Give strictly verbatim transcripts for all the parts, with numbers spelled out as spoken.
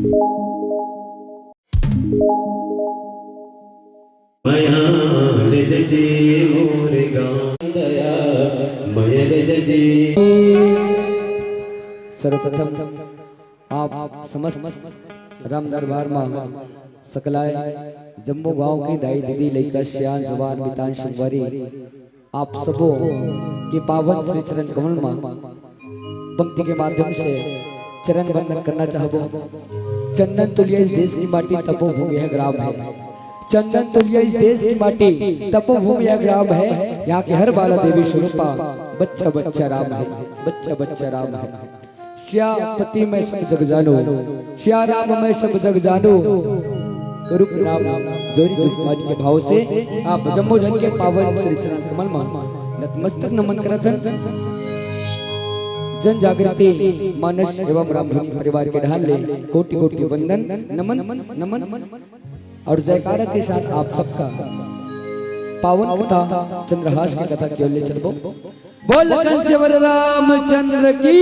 मया ले जजे मोर गाँव दया, मया ले जजे। सर्वप्रथम आप समस्त राम दरबार मा सकलाय जम्मो गांव के दाई दीदी, लइका, सियान, जवान, मितान, संगवारी, आप सबो के पावन श्री चरण कमल मा पंक्ति के माध्यम से चरण वंदन करना चाहबो। चंदन तुलिया इस देश की माटी, तपोभूमि यह ग्राम है। चंदन तुलिया इस देश की माटी, तपोभूमि यह ग्राम है। यहाँ के हर बाला देवी स्वरूपा, बच्चा बच्चा राम है, बच्चा बच्चा राम है। सियापति मैं सब जग जानो, सिया राम मैं सब जग जानो। रूप नाम जोरी जुगपान के भाव से आप जम्मो झन के पावन श्री चरण कमल मा नतमस्तक नमन करत हन। जन जागृति मानस एवं रामधुनी परिवार के ढाल ले कोटि कोटि वंदन, नमन, नमन और जयकारा के साथ आप सबका पावन कथा चंद्रहास की कथा की ओर ले चलबो। बोल लखन सेवर रामचंद्र की।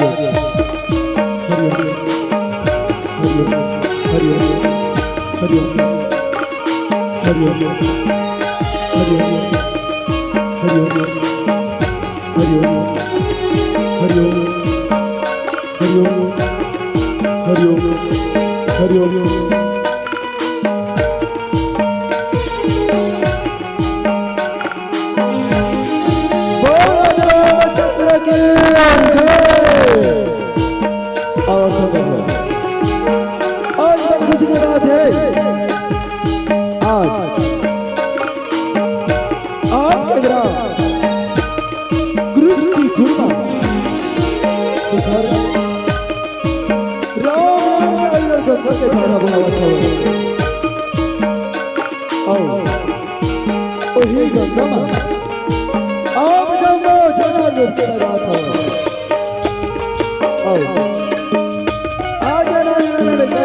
हरि ओम। हरि ओम। हरि ओम। हरि ओम। हरि ओम। बोल रामचंद्र की जय। आवाज से कर लो। आज बहुत खुशी की बात है, आज आपके ग्राम कृष्टि कुर्मा शिखर राम नाम का अंदर गंगा के धारा बहावत हवे। आओ, ओही गंगा मा आप जम्मो जना डुबकी लगात हवे। आओ, आज ना ना ना ना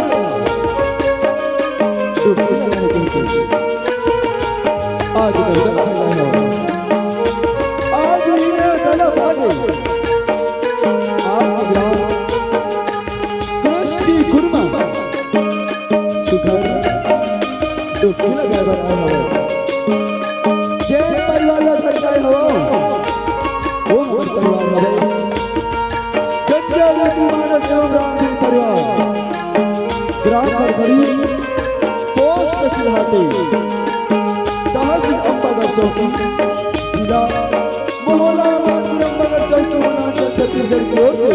डुबकी लगाए के आज गंगा फैलाए हवे। आज ही ने गंगा बाजे। आप ग्राम कृष्टि कुर्मा शिखर डुबकी लगाए बर आए हवय। जेन परिवार ला सजाए हवय, वो हमर परिवार हवय। जतिया जाति मानस एवं रामधुन परिवार, ग्राम खरखरी, पोस्ट चिल्हाटी, तहसील अम्बागढ़ चौकी, जिला मोहला मानपुरम बगर चौकी वनांचल छत्तीसगढ़ की ओर से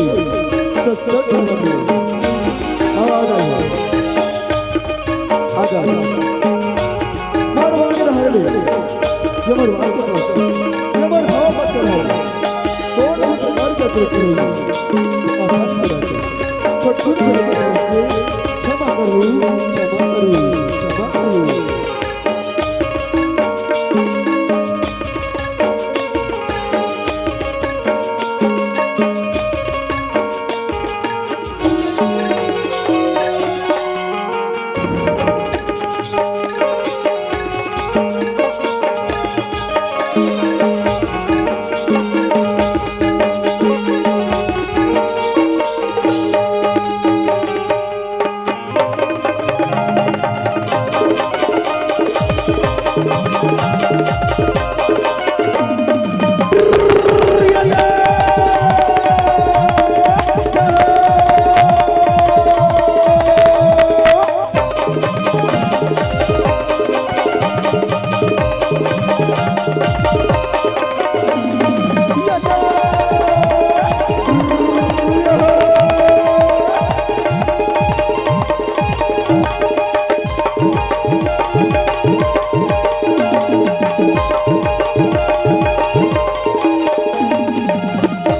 सत सत नमन। आवाज आई है। आजा। मरवान हर ले। ये मरवान को ये मरवान मत करो। कौन है तुम्हारी क्या करती हो? आप हाथ मिलाते। छोटकू से क्षमा करो, क्षमा करो, क्षमा करो।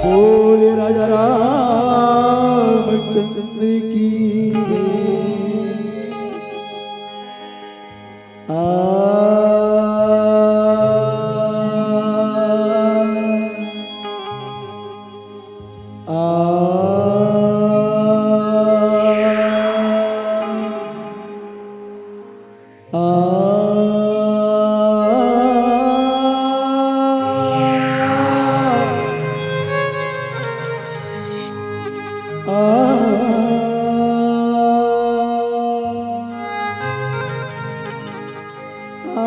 बोले राजा रामचंद्र की। आ, आ, आ, आ, आ,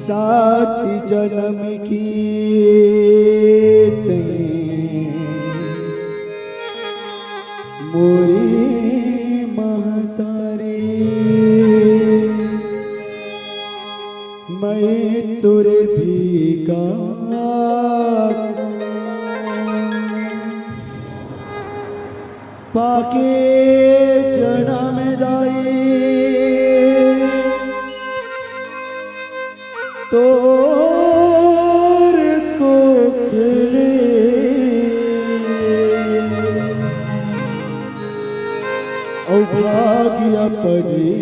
सात जन्म की तैं मोरी महतारी, मैं तोरे भिखारी पाके जनम दाई तोर कोखिले अउ भाग्य पड़े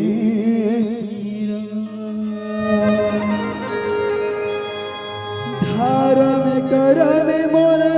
धरम करम मोरे।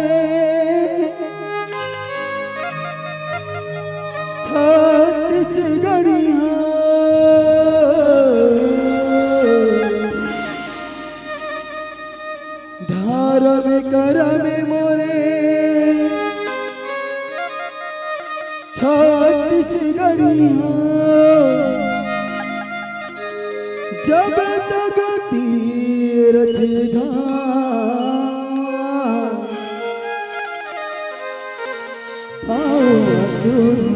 जब तक तीरथ धाम आवा तोरी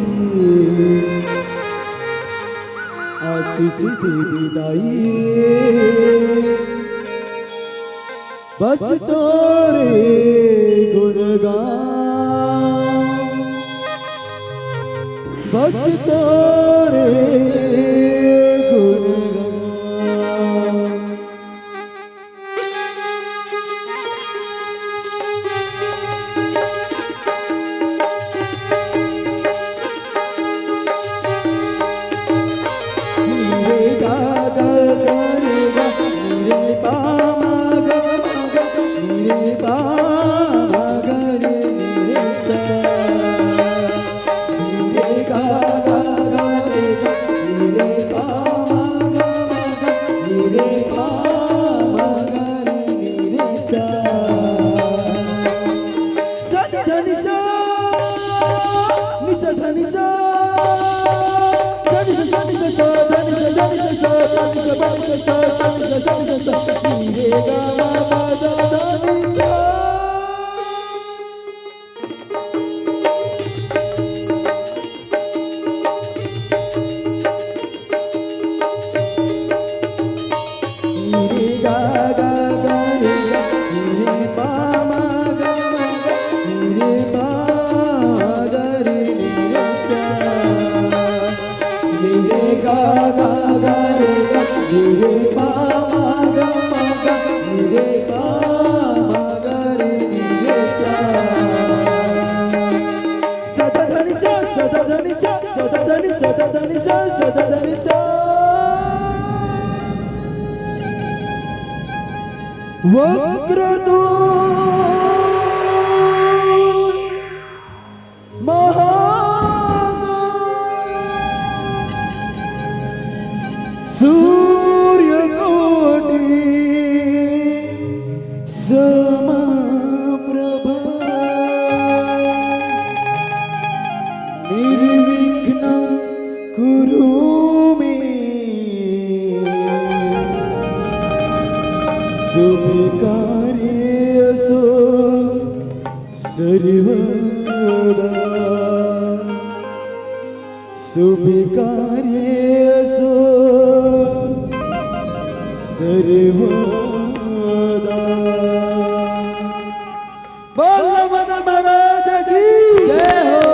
आशीष देवी दाई, बस तोरे गुण गाऊं, बस तोरे गुण गाऊं। वक्रतुंड महाकाय सूर्यकोटि समप्रभा निर्विघ्नं कुरु मे शुभकार्येषु सर्वदा। शुभकार्येषु सर्वदा। बोल मदन महाराज की जय हो।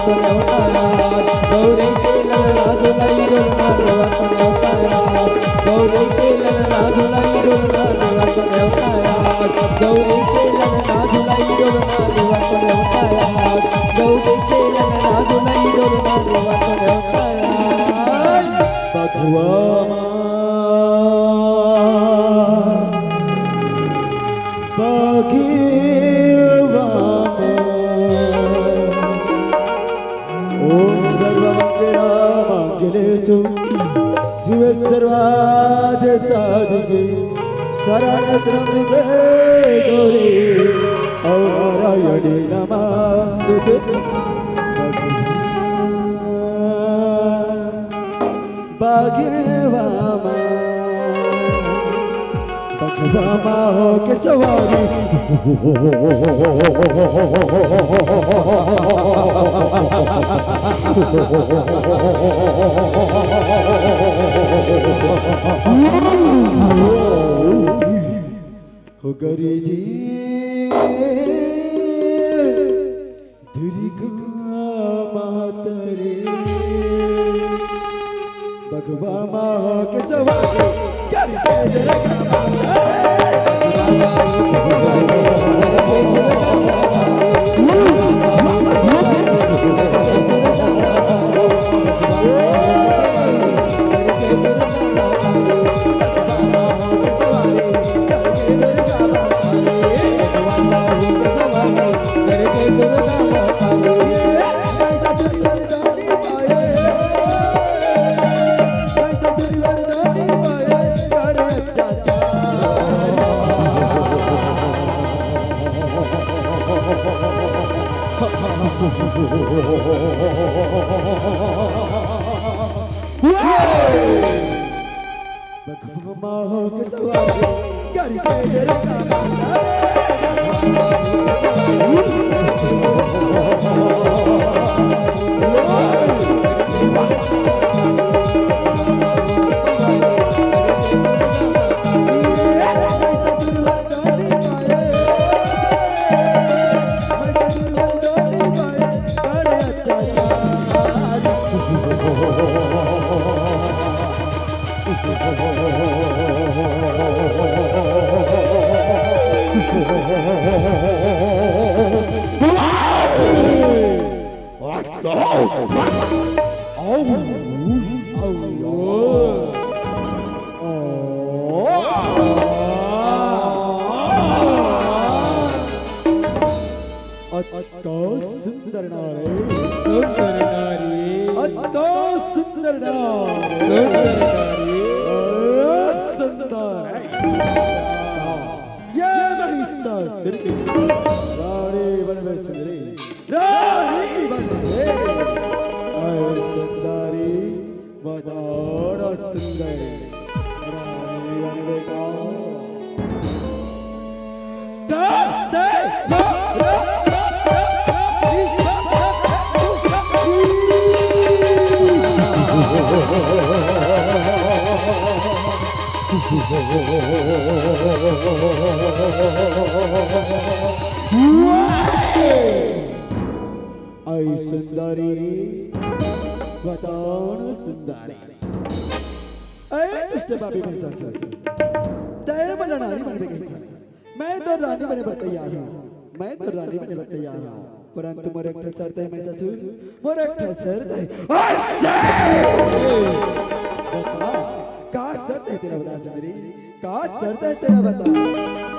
बघवा माँ, बघवा माँ। ॐ सर्वमङ्गलमाङ्गल्ये शिवे सर्वार्थ साधिके शरण्ये त्र्यम्बके गौरी नारायणी नमोस्तुते। बघवा माँ, बघवा माँ होके सवारी। हो गरी जी। दुर्गा माता रे, बघवा माँ के सवारी। अतका सुंदर नारी। सुंदर नारी। अतका सुंदर नारी। सुंदर नारी। अरे सुंदर है। ये महिषासुर की रानी बन में सुंदरी। रानी बन में। अरे सुंदरी। बताओ ना सुंदर रानी बन बेटा। का दे आई सुंदरी, बताओ ना सुंदरी। अरे दुष्ट पापी महिषासुर, तैं मोला नारी बनबे कहिथस। मैं तो रानी बने बर तैयार हूँ, मैं तो रानी बने बर तैयार हूँ, परंतु मोर एक ठो शर्त है महिषासुर, मोर एक ठो शर्त है। ओए से! बता, का शर्त है तेरा बता सुंदरी, का शर्त है तेरा बता।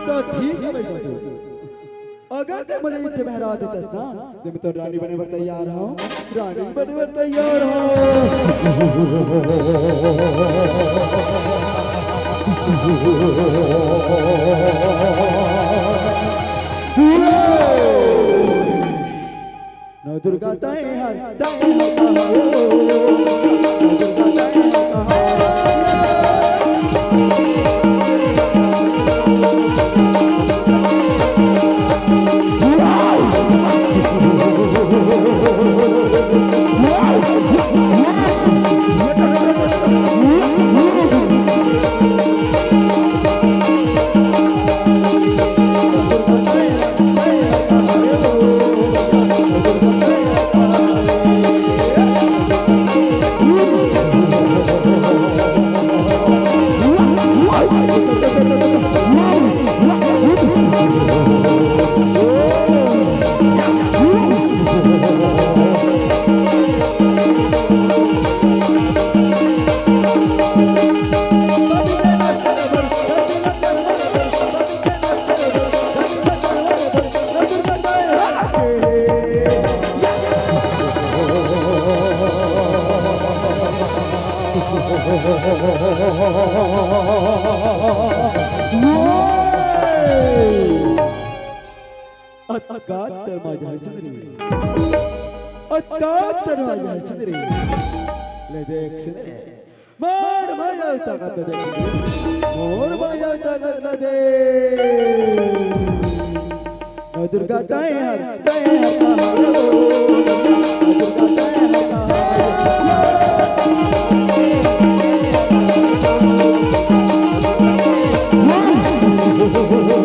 तो ठीक है महिषासुर, अगर तैं मोला इत्थे में हरा देथस ना, त मैं तो रानी बने बर तैयार हूँ, रानी बने बर तैयार हूँ। नौ दुर्गा तैं हर, तैं हर कहा हो, नौ दुर्गा तैं हर कहा हो। अतका तरमा जाय सुंदरी, अतका तरमा जाय सुंदरी। ले देख सुंदरी, मोर माया ताकत ला देख सुंदरी, मोर माया ताकत ला देख। ओ दुर्गा तैं हर, तैं हर कहाँ रे ओ, ओ दुर्गा तैं हर कहाँ रे ओ।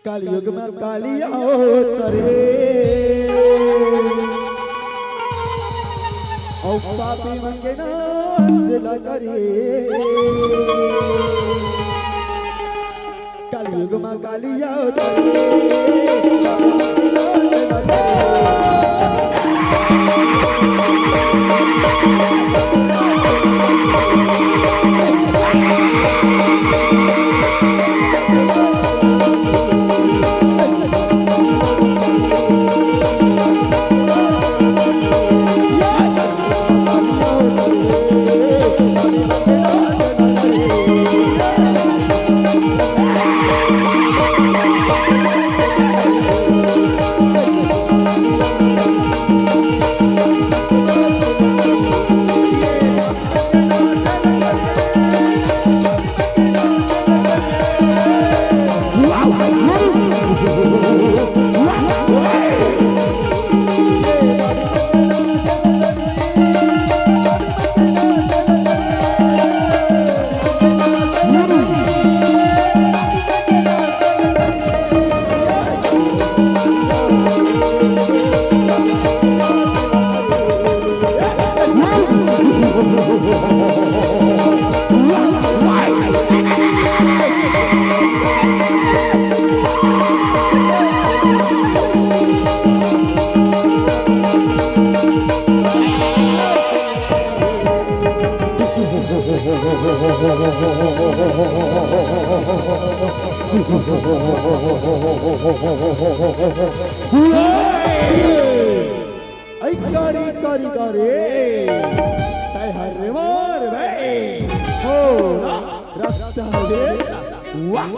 कलयुग में काली अवतरे, अउ पापी मन के नाश ला करे। कलयुग में काली अवतरे। आई कारी कारी कारी, तै हर रे मार बे, हो ना रखता है। वाह,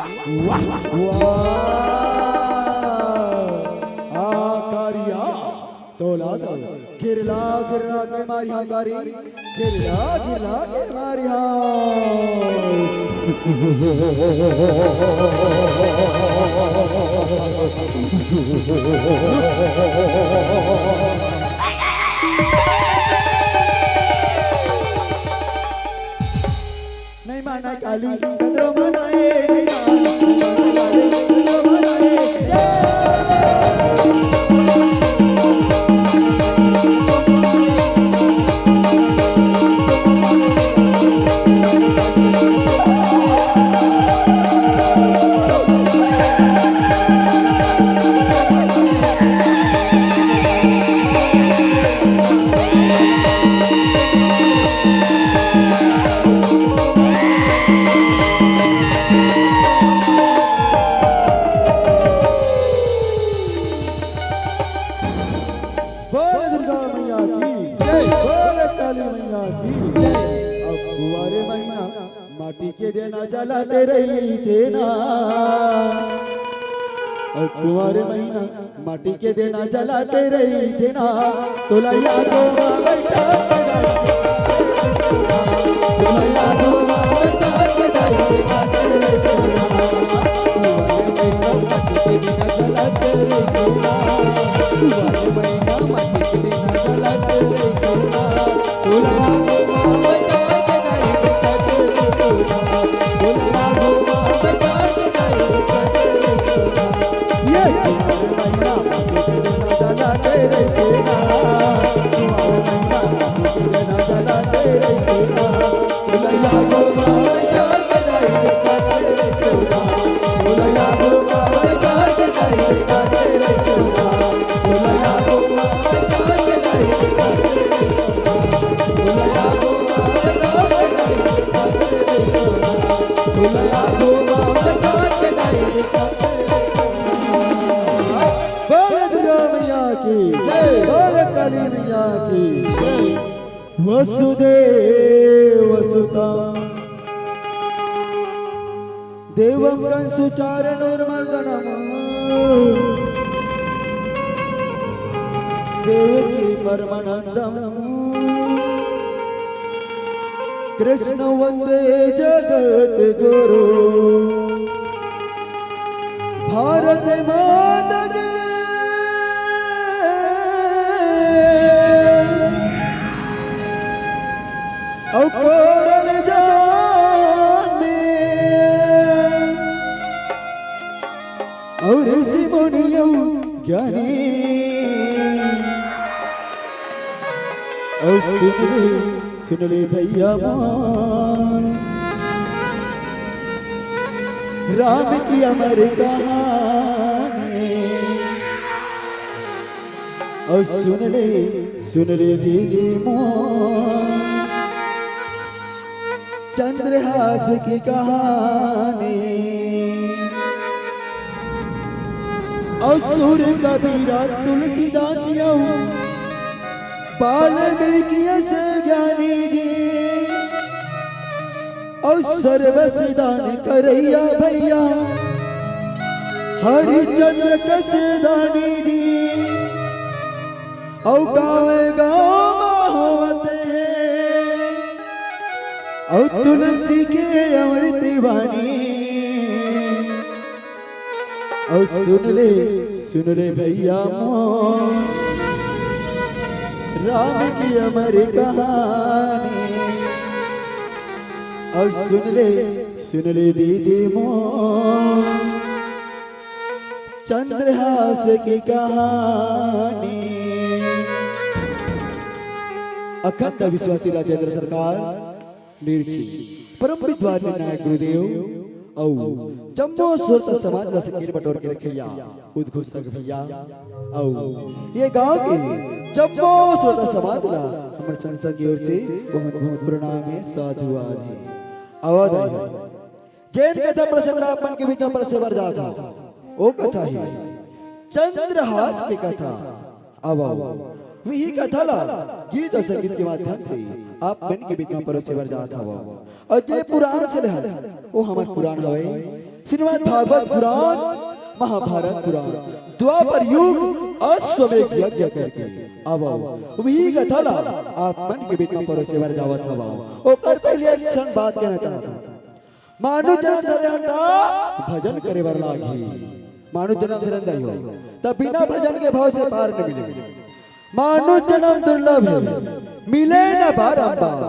वाह, वाह। आ कारिया, तोला तो गिरला गिरला के मारिहा कारी, गिरला गिरला के मारिहा। नहीं माना काली, कतरो मनाए, नहीं माना काली, कतरो मनाए। बोल दुर्गा मैया की जय, बोल काली मैया की जय। अब कुंवारे महीना माटी के देना जलाते रहिथे ना, अब कुंवारे महीना माटी के देना जलाते रहिथे ना, तोला यादो मा बैठा के रहिथे ना, तोला यादो मा बैठा के रहिथे ना, कुंवारे महीना माटी के देना जलाते रहिथे ना, कुंवारे महीना माटी के देना जलाते रहिथे ना। बोल दुर्गा मैया की जय। बोल काली मैया की जय। वसुदेव सुतं देवं कंसुचाणूरमर्दनम्। देवकी परमानंदम कृष्ण वंदे जगत गुरु। भारत माता के अउ कोरल जाने अउ ऋषि मुनि अउ ज्ञानी। अउ सुन ले, सुन ले भैया मोर, राम की अमर कहानी। अउ सुन ले, सुन ले दीदी मोर, चंद्रहास की कहानी। अउ सूर कबीरा तुलसीदास अउ वाल्मीकि अस ज्ञानी जी, अउ सर्वस दान करइया भैया हरिश्चंद्र कस दानी जी। अउ गाँव गाँव म होवत हे अउ तुलसी के अमृत बानी। अउ सुन ले, सुन ले भैया मोर, राम की अमर कहानी। अउ सुन ले, सुन ले दीदी मोर, चंद्रहास की कहानी। अखंड विश्वासी राजेंद्र सरकार मिर्ची, परम विद्वान निर्णायक गुरुदेव, अउ जम्मो श्रोता समाज ला सकेल बटोर के रखइया उद्घोषक भैया, अउ ये गांव के जम्मो श्रोता समाज ला हमर संस्था की ओर से बहुत बहुत प्रणाम हे, साधुवाद हे। आवाज आई। जेन कथा प्रसंग ला आप मन के बीच में परोसे बर जात हंव, ओ कथा हे चंद्रहास के कथा। आवव, उही कथा ला गीत अउ संगीत के माध्यम से आप मन के बीच में परोसे बर जात हवंव। अउ जे पुराण से लेहन, ओ हमर पुराण हवय, श्रीमद् भागवत पुराण, महाभारत पुराण, द्वापर युग, अश्वमेध यज्ञ करके। आवव, उही कथा ला आप मन के बीच में परोसे बर जावत हवंव। ओकर पहले एक क्षण बात कहना चाहत हंव। मानुष जनम धरे हन त भजन करे बर लागही। मानुष जनम धरे हन त बिना भजन के भव से पार नइ मिले। मानुष जनम दुर्लभ हे, मिले न बारंबार।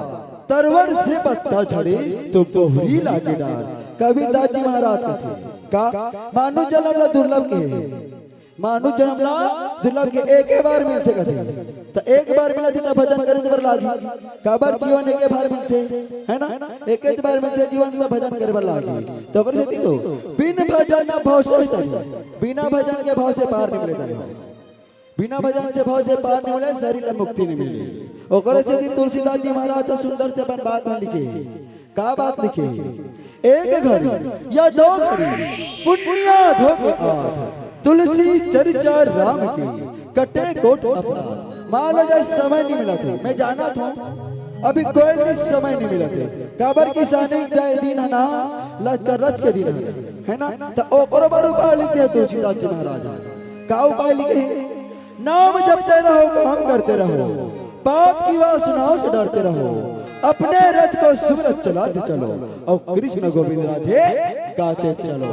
तरवर से पत्ता झड़े तो बहुरी लागे डार। कबीरदास जी महाराज कथे, का मानुष जनम ला दुर्लभ कहे हे। मानुष जनम ला दुर्लभ कहे, एके बार मिलथे कथे, त एक बार मिलथे त भजन करे बर लागही। काबर जीवन एके बार मिलथे, हे ना? एके बार मिलथे जीवन, त भजन करे बर लागही। त ओकर सेती तो बिन भजन न भव से उतरही, बिना भजन के भव से पार नइ मिले। बिना भजन से भव से पार नइ मिले, शरीर ला मुक्ति नइ मिले। ओकर सेती तुलसीदास जी महाराज तो सुंदर से अपन बात में लिखे हे। का बात लिखे हे? एक घड़ी या दो घड़ी पुनिया धो के आध, तुलसी चर्चा राम के, कटे कोट अपराध। मान लो जाए समय नइ मिलत हे, मैं जानत हंव अभी कोई नइ समय नइ मिलत हे। काबर किसानी जाए दिन हे ना, लचकर रथ के दिन हे, हे ना? त ओकरो बर उपाय लिखे हे तुलसीदास जी महाराज। का उपाय लिखे हे? नाम जपते रहो, काम करते रहो, पाप की वासनाओं से डरते रहो, अपने रथ को सुगम चलाते चलो, अउ कृष्ण गोविंद राधे गाते चलो।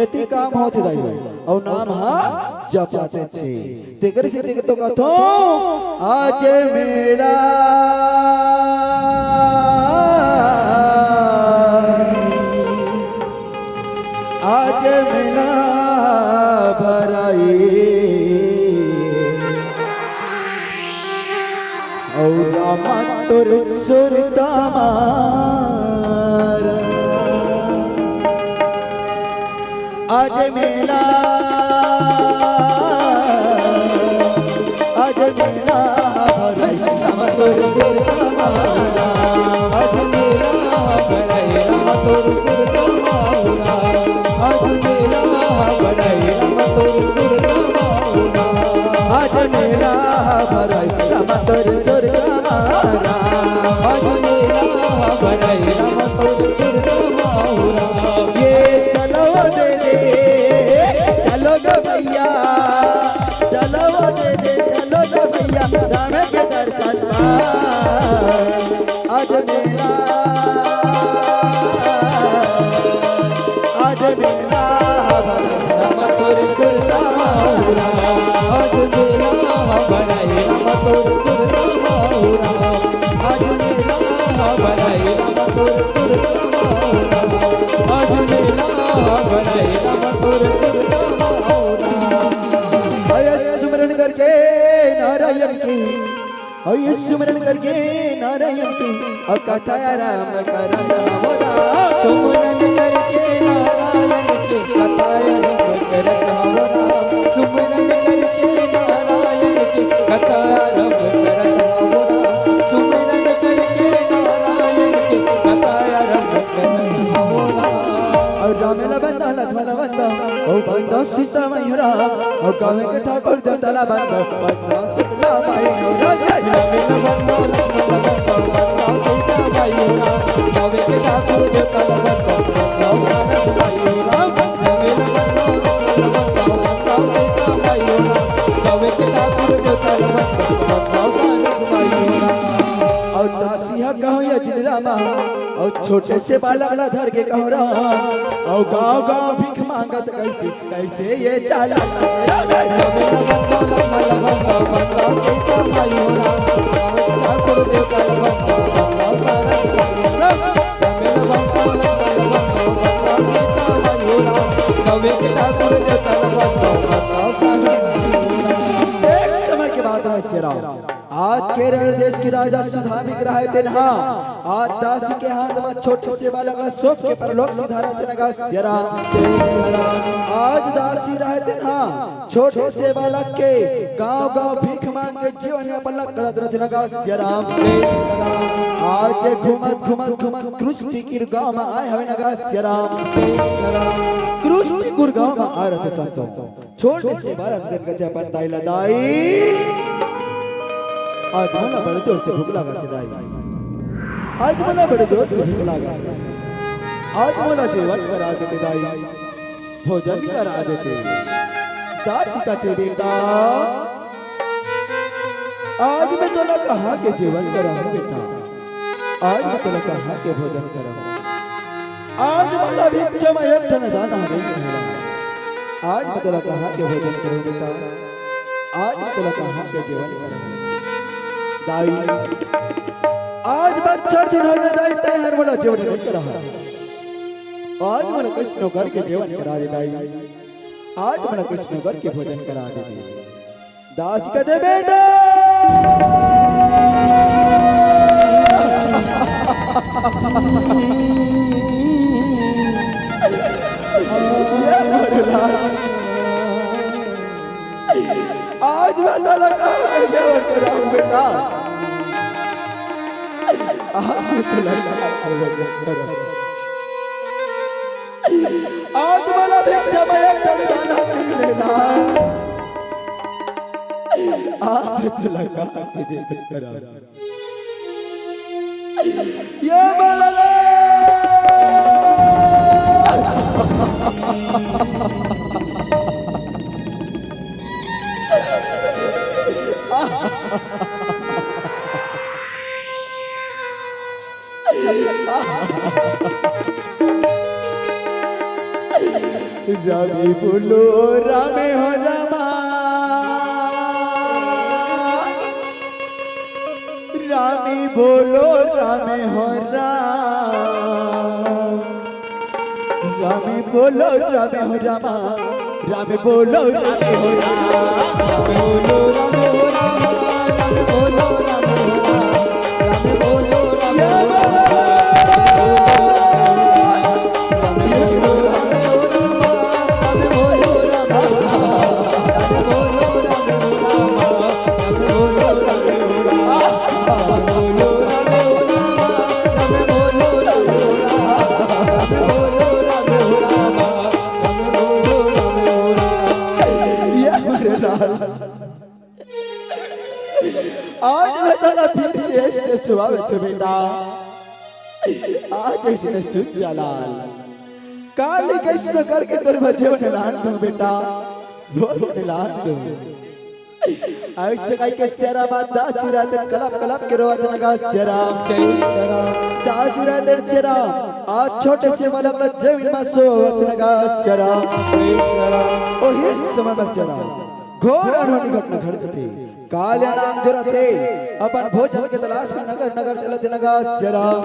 एती काम होथे दाई, अउ नाम हा जपाते चे। तेकर से तेकर तो कथो, आज मेला आज मेला भराई, अउ रामा तोर सुरता मारा। आज मेला, आज मेला भराई, रामा तोर सुरता मारा। आज मेला भराई, रामा तोर सुरता आज मेला भराई राम तोर सुरता माहुरा। आज मेला भराई राम तोर सुरता माहुरा। आज मेला भराई राम तोर सुरता माहुरा। ये चलो दे दे, चलो ग भैया, चलो दे दे, चलो ग भैया, राम के दर्शन पाए। आज मेला, आज मेला भराई राम तोर सुरता माहुरा। आज मेला भराई राम तोर सुरता माहुरा। आज मेला भराई राम तोर सुरता माहुरा। आज मेला भराई राम तोर सुरता माहुरा। अरे सुमरन करके नारायण की, अउ ये सुमरन करके नारायण की, अउ कथा आरंभ करत हवं राम। सुमरन करके नारायण की, कथा आरंभ करत हवं राम। सुमरन करके नारायण की, कथा आरंभ करत हवं राम। सुमरन करके नारायण की, कथा आरंभ करत हवं राम। अउ राम ला बंदा, लक्ष्मण ला बंदा, अउ बंदा सीता मैया राम, अउ गावे के ठाकुर देवता ला बंदा, बंदा शीतला माई हो राम। अउ दासी ह कहूँ ये दिन रामा, अउ छोटे से बालक ला धर के कहूँ राम, अउ गाँव गाँव भीख मांगत कइसे कइसे ये चाला। एक समय के बात है शेरा। आज केरल देश के राजा सुधामी के रहे तेन हा, आज दासी के हाथ म छोटे से बालक ला सौंप के परलोक सिधारत हे नगा सियाराम। आज दासी रहे तेन हा, छोटे से बालक के गांव गांव भीख मांग के जीवन यापन ला करत रथे नगा सियाराम। आज ये घूमत घूमत घूमत क्रुष्टिकुर गांव म आए हवे नगा सियाराम। क्रुष्टिकुर गांव म आए रथे संतो। छोटे से बालक तेन कथे अपन दाई ला, दाई, आज मोला बड़ जोर से भूख लागत हे दाई, आज मोला बड़ जोर से भूख लागत हे, आज मोला जेवन करा देते दाई, भोजन करा देते। दासी कथे बेटा, आज मैं तोला कहाँ के जेवन कराहूँ बेटा, आज मैं तोला कहाँ के भोजन कराहूँ। आज मोला भिक्षा म एक ठन दाना नइ मिला। आज मैं तोला कहाँ के भोजन करूँ बेटा, आज मैं तोला कहाँ के जेवन करूँ। दाई, आज बछर दिन हो गे दाई, तैं हर मोला जेवन नइ करा। आज मोला कइसनो करके जेवन करा दे दाई, आज मोला कइसनो करके भोजन करा दे। दास कथे बेटा, ये मोर लाल, आज मैं तोला कहाँ के जेवन कराहूँ बेटा, आज मैं तोला कहाँ के जेवन कराहूँ। आज मोला भिक्षा म एक ठन दाना नइ मिले ना। आज मैं तोला कहाँ के जेवन कराहूँ। ये मोला लाल। रामे बोलो रामे हो रामा, रामे बोलो रामे हो राम, रामे बोलो रामे हो रामा, रामे बोलो रामे हो राम, रामे बोलो रामे हो रामा, रामे बोलो रामे हो राम, रामे बोलो रामे हो राम। आज मैं तोला फिर से अइसने सुवावत हँव बेटा, आज अइसने सुत जा लाल। काली कइसनो करके तोर बर जेवन लान दूँ बेटा, भोजन लान दूँ। अइसे कहिके सियाराम दासी रहिथे कलप कलप के रोवत नगा सियाराम। जय सियाराम। दासी रहिथे सियाराम, आज छोटे से बालक ल जेवन म सोवत नगा सियाराम। जय सियाराम। ओही समय म सियाराम घोर अनहोनी घटना घट जथे। कालिया नाम जो रथे, अपन भोजन के तलाश म नगर नगर चलत नगा सियाराम।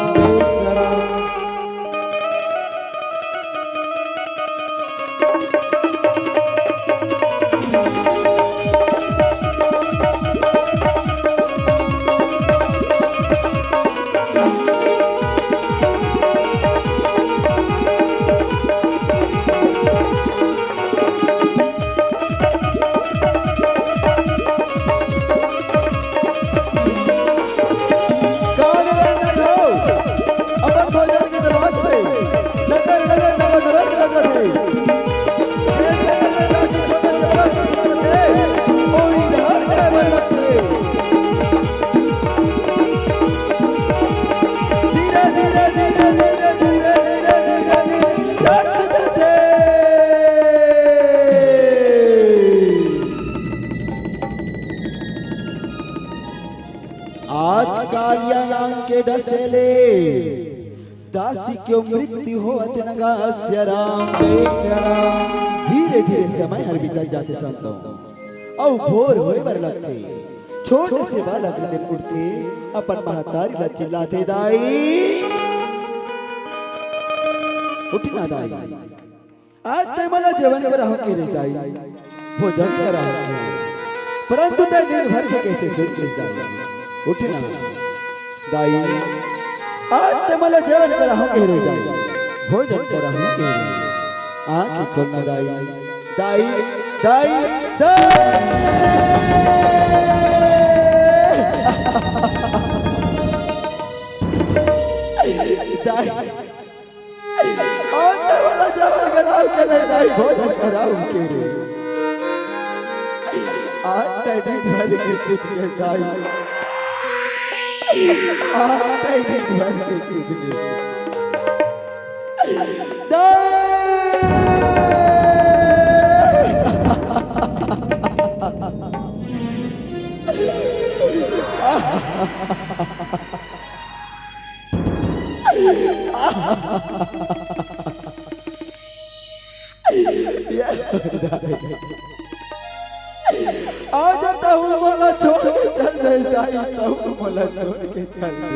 आज कालिया नाम के डसे ले दासी के मृत्यु होवत नगा सियाराम। धीरे धीरे समय हर बीतत जाथे संतो, अउ भोर होय बर लगथे। छोटे से बालक दिन उठथे, अपन महतारी ला चिल्लाथे, दाई उठ ना दाई, आज तैं मोला जेवन कराहूँ के रे दाई, भोजन कराहूँ के। परंतु तैं दिन भर के कइसे सुत गिस दाई? उठ ना दाई, आज तैं मोला जेवन कराहूँ के रे दाई, भोजन कराहूँ के रे। आँखी खोल ना दाई, दाई, दाई, दाई। दाई, आज तैं मोला जेवन कराहूँ के रे दाई, भोजन कराहूँ के रे। आज तैं दिन भर के सुत गे दाई, आज तैं दिन भर के सुत गे दाई। आज तहूँ मोला छोड़ के चल दे दाई, तहूँ मोला छोड़ के चल दे।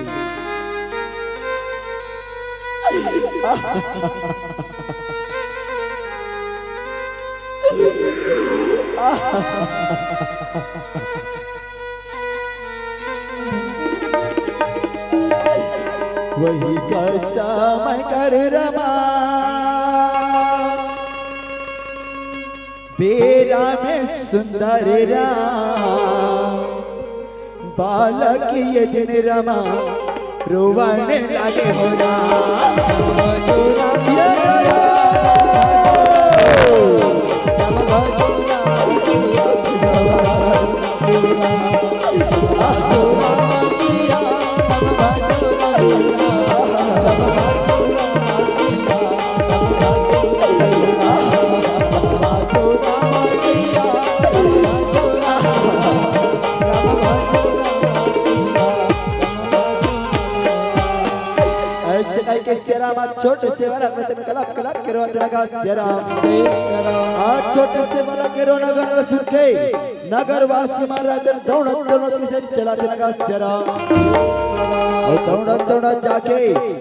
वही कसम कर रमा, बेरा में सुंदर राम, बालक ये दिन रमा, रोवण लागे हो राम। ये राम। अइसे कहिके सियाराम छोटे से बालक रहिथे, कलप कलप के रोवत नगा सियाराम। आज छोटे से बालक के रोना गाना सुन के नगरवासी मन रहिथे, दौड़त दौड़त कइसे चलत नगा सियाराम। अउ दौड़त दौड़त जाके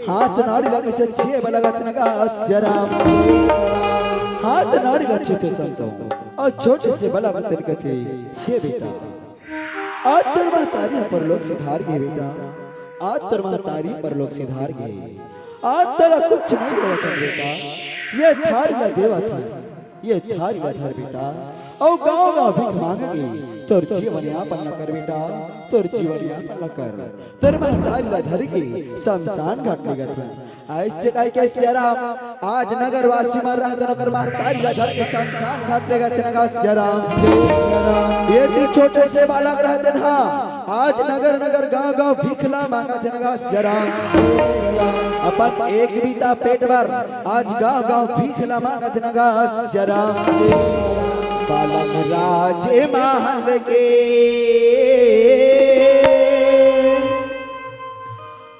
हाथ नाड़ी ला कइसे छुए बर लगथे नगा सियाराम। हाथ नाड़ी ला छूथे संतो, अउ छोटे से बालक रहिथे कथे, हे बेटा, आज तोर महतारी ह परलोक सिधार गे बेटा, आज तोर महतारी परलोक सिधार गे। आज तोला कुछ नइ देवत हन बेटा, ये थारी ला देवत हन, ये थारी ला धर बेटा, अउ गाँव गाँव भीख मांग के तोर जीवन यापन ला कर बेटा, तोर जीवन यापन ला कर। तोर महतारी ला धर के शमशान घाट लेगत हन। अइसे कहिके सियाराम आज नगरवासी मन रहत ओकर महतारी ला धर के शमशान घाट लेगत हे न गा सियाराम। ये तीन छोटे से बालक रहत हे न, आज नगर नगर गांव गांव भीख ला मांगत हे न गा सियाराम। अपन एक बीता पेट बर आज गांव गांव भीख ला मांगत हे न गा सियाराम। बालक राजे महल के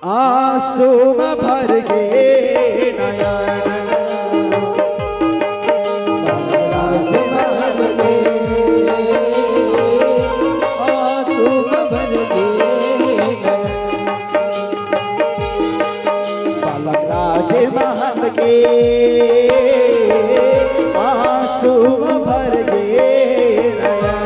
आंसू म भर गे नयन। बालक राजे महल के आंसू म भर गे नयन।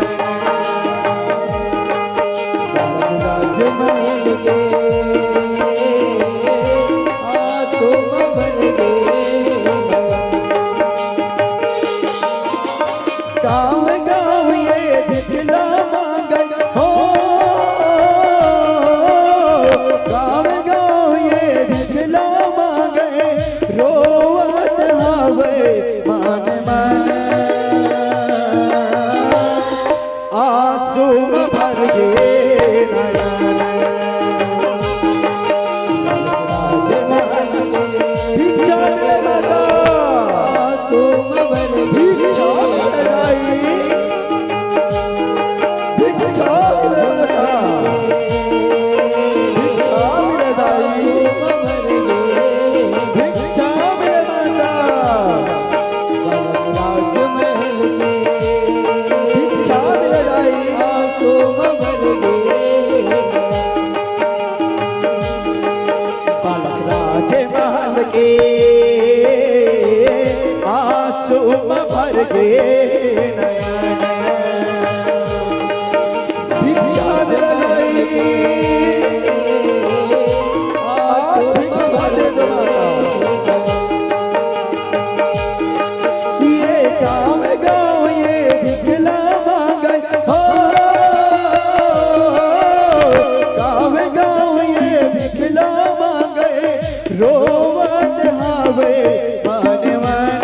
गाँव गाँव ये भिखला मांगे हो, गाँव गाँव ये भिखला मांगे, रोवत हवे मन मन। आंसू म भर गे नयन। भिक्षा मिले माता, भिक्षा मिले दाई, भिक्षा मिले माता, भिक्षा मिले दाई, भिक्षा मिले माता। भिक्षा मिले दाई। बालक राजे महल के आंसू म भर गे नयन। भिक्षा मिले दाई। आज भिक्षा दे दो माता। ये गाँव गाँव ये भिखला मांगे हो, गाँव गाँव ये भिखला मांगे, रोवत हवे मन मन।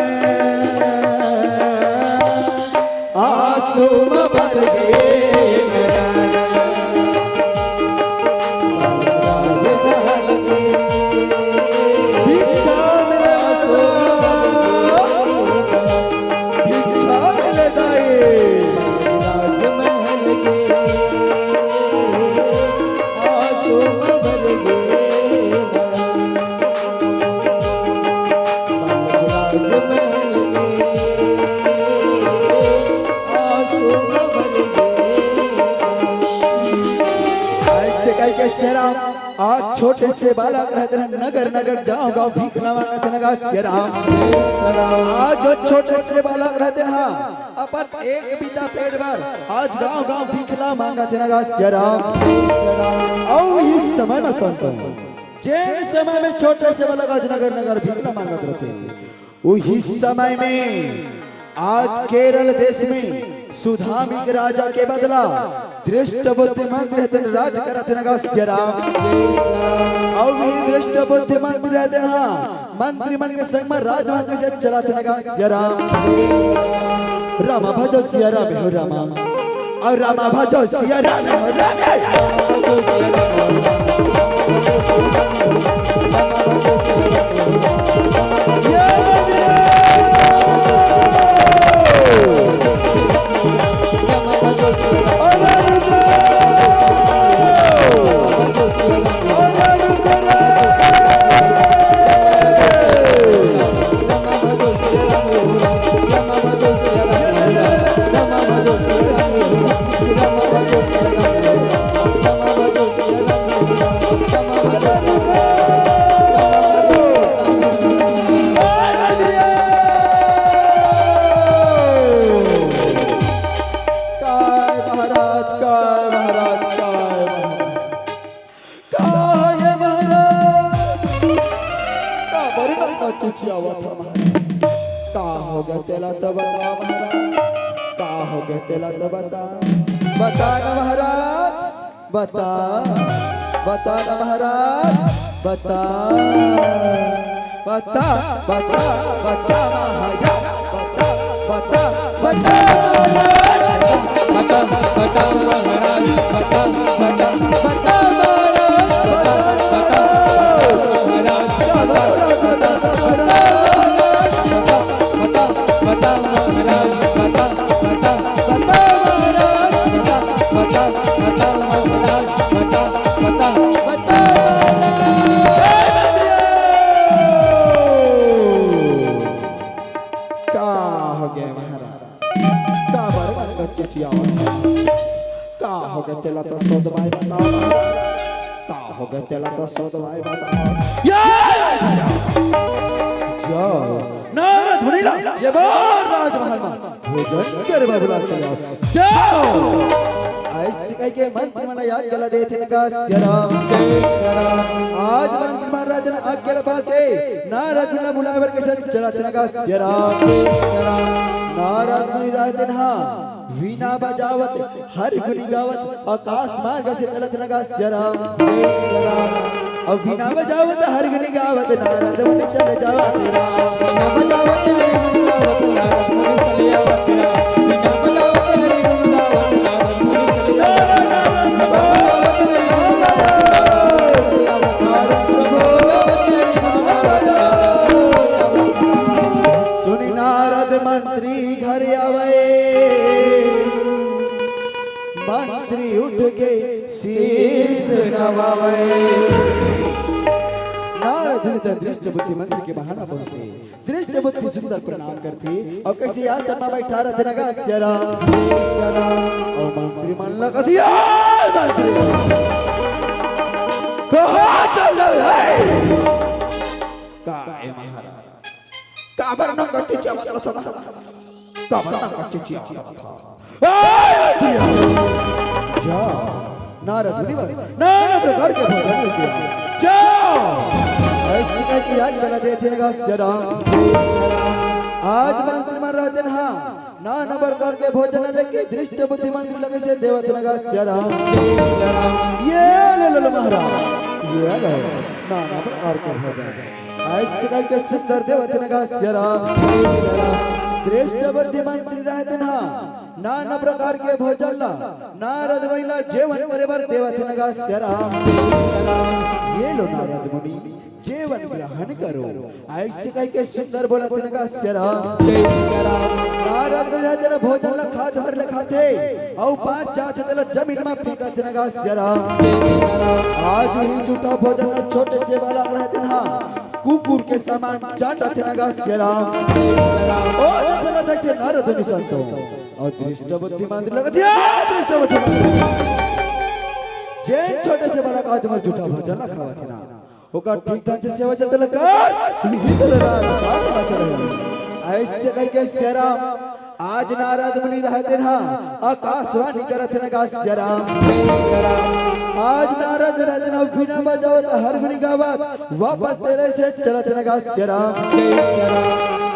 आंसू म भर गे नयन। भिक्षा मिले माता, भिक्षा मिले दाई। अइसे कहिके सियाराम आज छोटे से बालक रहत हे न, नगर नगर गाँव गाँव भीख ला मांगत हे न गा सियाराम। आज जो छोटे से बालक रहत हे न, अपन एक बीता पेट बर आज गाँव गाँव भीख ला मांगत हे न गा सियाराम। अउ इही समय म संत, जेन समय म छोटे से बालक आज नगर नगर भीख ला मांगत रहिथे, उही समय म आज केरल देश म सुधामी के राजा के बदला धृष्ट बुद्धि मंत्री ह तेन राज करत हे न गा सियाराम। अउ भी धृष्ट बुद्धि मंत्री ह तेन ह मंत्री मन के संग म राजमहल कइसे चलात हे न गा सियाराम। रामा भजो सिया राम हो रामा। अउ रामा भजो सिया राम हो राम। काय महाराज, काय महाराज, काय महाराज। का हे महाराज? का बरना का चिचियावत हे महाराज? का हो गे तेला तो बता महाराज, का हो गे तेला तो बता, बता ना महाराज, बता, बता ना महाराज। बता, बता, बता, बता महाराज, बता, बता, बता महाराज, बता, बता महाराज, बता, बता, बता महाराज, बता, बता महाराज, बता, बता, बता महाराज, बता, बता महाराज, बता, बता, बता महाराज, बता, बता, बता महाराज, बता, बता, बता महाराज। का हो गे महाराज? काबर मन कच्चे चियावत? का हो गे तेला तो सोदवाई बताओ महाराज। का हो गे तेला तो सोदवाई बताओ। या! जाओ, नारद मुनि ला, ये बार राजमहल मा भोजन करवा बुला के लाओ। जाओ! अइसे कहिके मंत्री मन ला आज्ञा ला देथे नगा सिया राम। आज मंत्री मन राजन आज्ञा ला पाके नारद मुनि ला बुलाए बर कइसे चलत हे नगा सिया राम। नारद मुनि राजन हा वीणा बजावत हरि गुनी गावत आकाश मार्ग से चलत नगा सिया राम। अब वीणा बजावत हरि गुनी गावत नारद मुनि चले जावत राम। सुनि नारद मंत्री घर आवे, मंत्री उठ के शीश नवावे। नारद जी त दृष्ट बुद्धि मंत्री के बहाना पहुंचे। दृष्ट बुद्धि सुंदर प्रणाम करथे अउ कइसे आसन मा बइठा रथे नगा सिया राम। अउ मंत्री मन लगत हे, "ए मंत्री, कहाँ चल रहे?" का ए महाराज? काबर नंगा चिचियावत रथस? काबर नंगा चिचियावत रथस? ए, भैया! जा, नारद मुनि बर नाना प्रकार के भोजन लेके आ। जा! अइसे कहिके आज्ञा ला देथे नगा सिया राम। आज मंत्री मन राजन हा नाना प्रकार के भोजन लेके दृष्ट बुद्धि मंत्री लगे से देवत नगा सिया राम। ये ले लो, लो महाराज, ये लो नाना प्रकार के भोजन। अइसे कहिके सुंदर देवत नगा सिया राम। दृष्ट बुद्धि मंत्री रहते ना, नाना प्रकार के भोजन ला नारद मुनि ला जेवन करे बर देवत नगा सिया राम। ये लो नारद मुनि, जेवन ग्रहण करो। अइसे कहिके सुंदर बोलत नगा सिया राम। नारद मुनि तेला भोजन ला खात भर ले खाथे, अउ बाँच जाथे तेला जमीन मा फेंकत नगा सिया राम। आज ही जूठा भोजन ला छोटे से बालक रहते ना, कुकुर के समान चाटत नगा सिया राम। ओ जइसे लगथे नारद मुनि संतो। अउ दृष्ट बुद्धि मंत्री लगथे, आ दृष्ट बुद्धि मंत्री। जेन छोटे से बालक आज मैं जूठा भोजन ला खावत हे ना, ओकर ठीक ढंग से सेवा जतन ला कर, निहित राज पाट बच रही। अइसे कहिके सिया राम, आज नारद मुनि रहते ना, आकाशवाणी करत नगा सिया राम। आज नारद रहते ना, वीणा बजावत हरि गुनी गावत, वापस तेरे से चलत नगा सिया राम।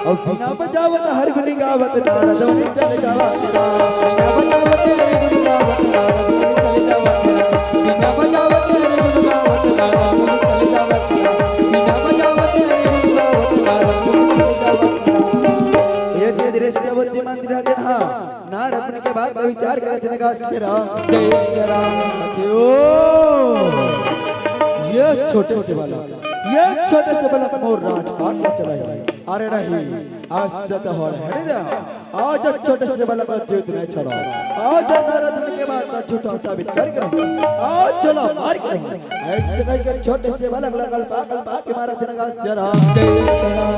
अउ वीणा बजावत हरि गुनी गावत नारद मुनि चले जावत। ये दृष्ट बुद्धि मंत्री रहते ना, नारद मुनि के बात ला विचार करत नगा सिया राम। जय सिया राम। अरे ओ, ये छोटे से बालक, ये छोटे से बालक मोर राजपाट ला चलाही। अरे नहीं, अइसे तो होय नइ दे। आज छोटे से बालक ला जीवित नइ छोड़ंव। आज नारद मुनि के बात ला झूठा साबित करके रहूं। आज चला मार के रहूं। अइसे कहिके छोटे से बालक ला गलपा गलपा के मारत नगा सिया राम। जय सिया राम।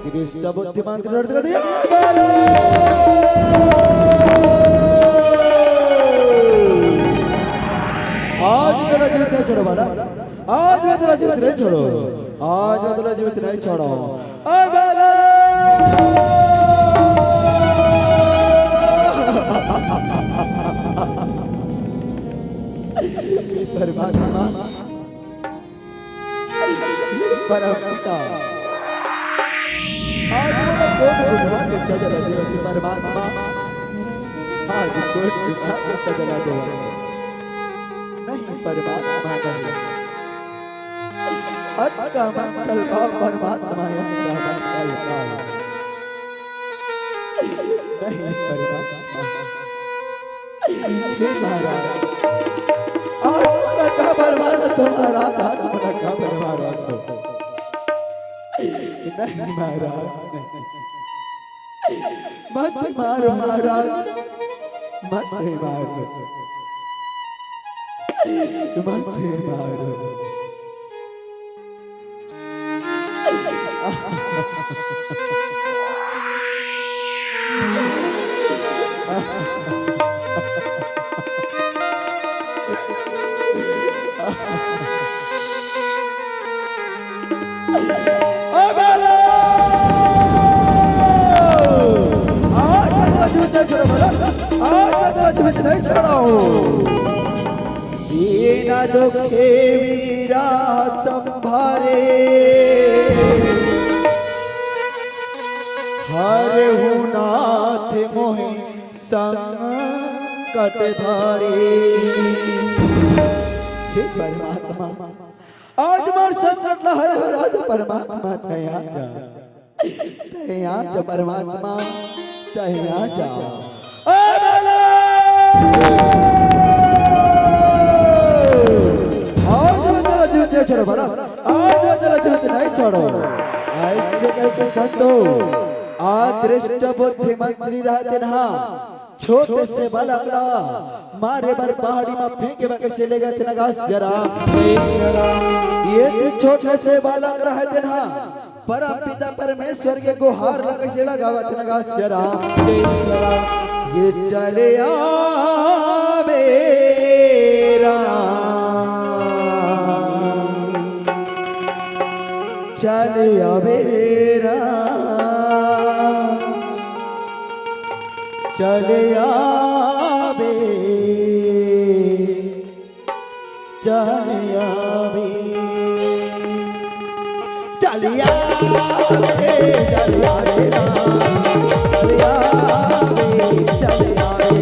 दृष्ट बुद्धि मंत्री लड़त कर दिया। आज तोला जीवित नइ छोड़ंव बालक, आज मैं तोला जीवित नइ छोड़ंव, आज मैं तोला जीवित नइ छोड़ंव। ओ बालक! परमात्मा, परम पिता, आज मोला कोन गुनाह के सजा ला देवत हे परमात्मा? आज कोन गुनाह के सजा ला देवत हे? नहीं परमात्मा, नहीं। अतका मंगल बा परमात्मा, अतका मंगल बा। नहीं परमात्मा, हे महाराज, आज मोला काबर मारत हो महाराज, आज मोला काबर मारत हो? नहीं महाराज, नहीं। मत मारो महाराज, मत मारो, मत मारो। आज मैं तेरा जीवित नहीं छोड़ूंगा। दीन दुखे वीरा संभारे, हरहु नाथ मोहि संकट भारी। हे परमात्मा, आज मोर संकट ला हर हर, आज परमात्मा तैं आ जा। तैं आ जा परमात्मा, तैं आ जा। ओ बाला! आज मैं तेरा जीवित नहीं छोड़ूं, बाला। आज मैं तेरा जीवित नहीं छोड़ूं। अइसे कहिके संतो, अदृष्ट बुद्धि मंत्री रहते ना, छोटे से बालक ला मारे बर पहाड़ी म फेंके बर कइसे लेगथे न गा सिया राम। ये तो छोटे से बालक रहते ना, परम पिता परमेश्वर के गुहार ला कइसे लगावत न गा सिया राम। ये चले आवे राम, चले आवे राम, चले आवे, चले आवे, चले आवे, चले आवे राम, चले आवे, चले आवे।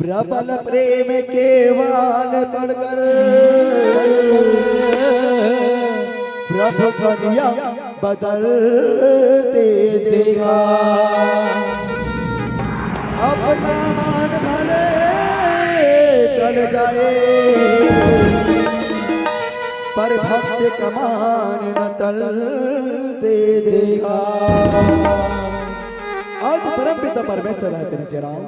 प्रबल प्रेम केवल पढ़कर प्रभु कलिया बदलते देखा। अपना मान भले टल जाए, पर भक्त का मान न टलते देखा। आज परम पिता परमेश्वर हे तेरे सिया राम,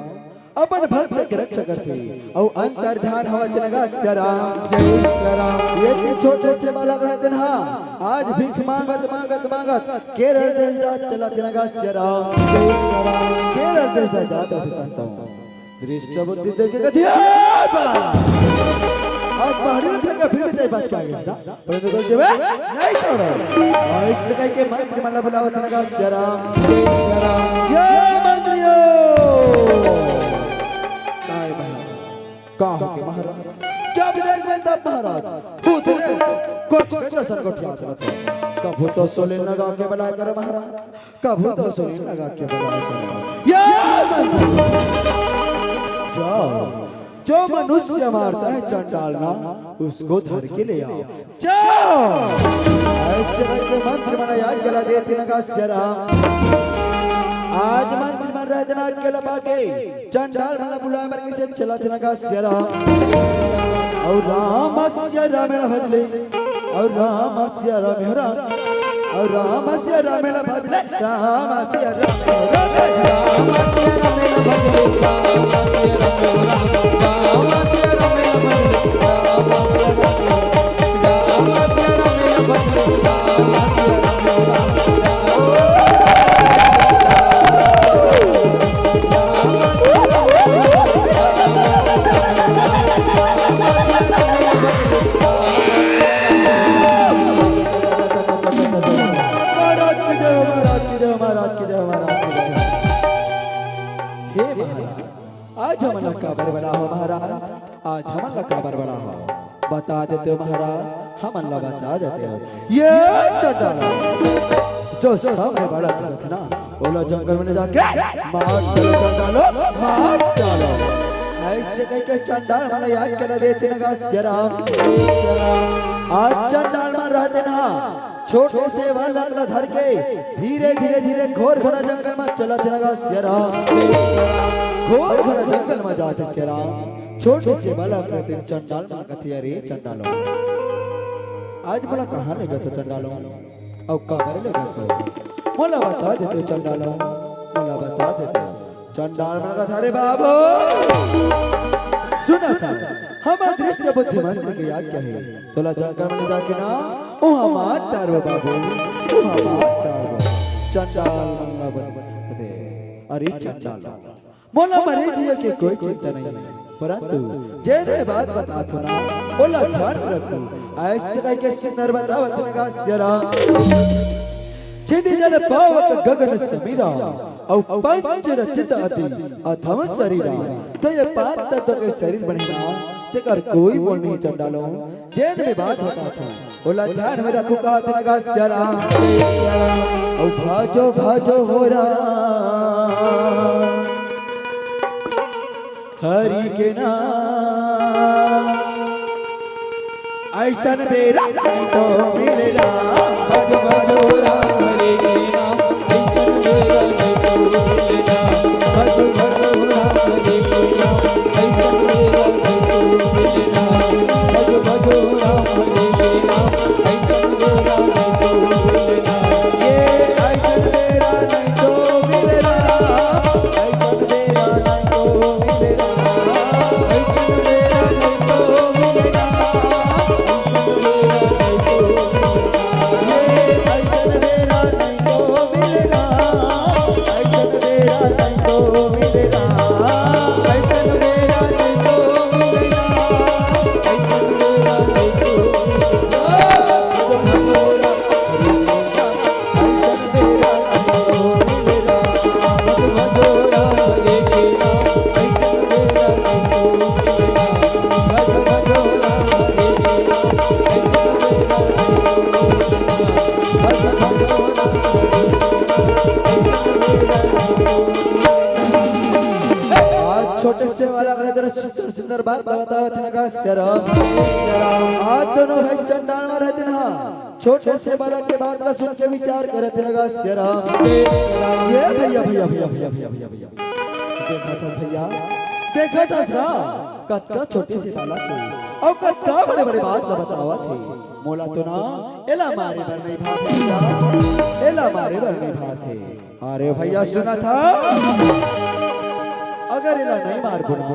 अपन भक्त के रक्षा करथे अउ अंतर ध्यान हवय तेन गा सिया राम। जय सिया राम। ये छोटे से बालक रहते ना, आज भीख मांगत, मांगत, मांगत केरल देश जात चला तेन गा सिया राम। जय सिया राम। केरल देश जात रहते संतों। दृष्ट बुद्धि देख के कथे, "ए बा!" आज बाहरी निकल के फिर भी तैं बच के आ गया ना? परंतु तो जीवे नहीं छोड़ो। अइसे कहिके मंत्री मन ला बुलावत तेन गा सिया राम। ये मंत्रियों! काय बा? का हो गे महाराज? जब देखबे तब महाराज, भूत रे, कुछ के जैसन गोठियात रथे। कभू तो सोले लगा के बलाय करे महाराज, कभू तो सोले लगा के बलाय करे। ये मंत्री! जाओ, जो मनुष्य मारता है चंडाल ना, उसको धर के ले आओ। जाओ। अइसे कहिके मंत्री मन आज्ञा ला देथे तेन गा सिया राम। आज मंत्री मन रहते ना आज्ञा ला पाके चंडाल मन ला बुलाय बर कइसे चलथे तेन गा सिया राम। अउ राम सिया राम ला भजले, अउ राम सिया राम हो राम, अउ राम सिया राम ला भजले, राम सिया राम हो राम। की जय हो महाराज, की जय हो महाराज, की जय हो। हे महाराज, आज हमन ला काबर बलाय हो महाराज? आज हमन ला काबर बलाय हो? बता देतेव महाराज, हमन ला बता देतेव। ये चंडाल, जो सामने बड़ा दिखत हे ना, ओला जंगल में ले जाके मार डालो चंडालो, मार डालो। अइसे कहिके चंडाल मन ला याद करा देथे ना गा सियाराम। आज चंडाल मन रहते ना, छोटे से बालक ला धर के धीरे धीरे धीरे घोर घना जंगल में चलत हे ना गा सियाराम। घोर घना जंगल में जाथे सियाराम। छोटे से बालक रहते चंडाल मन कथे, "अरे चंडालो, आज मोला कहाँ लेगत हो चंडालो? अउ काबर लेगत हो? मोला बता देते चंडालो, मोला बता देते।" चंडाल मन कथे, "अरे बाबू, सुनत हस, हमर दृष्ट बुद्धि मंत्र के आज्ञा हे, तोला जंगल में जाके ना, उहाँ मार डारबो बाबू, उहाँ मार डारबो।" चंडाल मन ला बन-, कथे, "अरे चंडाल, मोला मरे जिए के कोई चिंता नहीं हे, परंतु जेन मैं बात बतात हों ना, ओला ध्यान में रखहू।" अइसे कहिके सुंदर बतावत हे ना गा सियाराम। छिति जल पावक गगन समीरा, अउ पंच रचित अति अधम सरीरा। त ये पांच तत्व के सरीर बने ना, तेकर कोई मोल नहीं चंडालो। जेन मैं बात बतात हों, ओला ध्यान में रखहू कहत हे ना गा सियाराम। अउ भाजो भाजो हो राम हरि के नाम, अइसन बेरा नहीं तो मिले राम। भज भजो राम हरि के नाम, अइसन बेरा नहीं तो मिले राम। भज भजो राम हरि के नाम, अइसन बेरा नहीं तो मिले राम। भज भजो राम हरि के नाम, अइसन बेरा नहीं तो मिले राम। ये अइसन बेरा नहीं तो मिले राम। आज छोटे से बालक रहते ना, सुंदर सुंदर बात बतावत हे ना गा सियाराम। आज दोनों भाई चंडाल में रहते ना, छोटे से बालक के बात ला सुन के विचार करत हे ना गा सियाराम। ये भैया, भैया, भैया, भैया, भैया, भैया, भैया, देखत हस भैया, देखत हस गा, कतका छोटे से बालक हे अउ कतका बड़े बड़े बात ला बतावत हे। मोला तो ना एला मारे बर नहीं भात हे भैया, एला मारे बर नहीं भात हे। अरे भैया सुनत हस, अगर एला नहीं मारबो ना,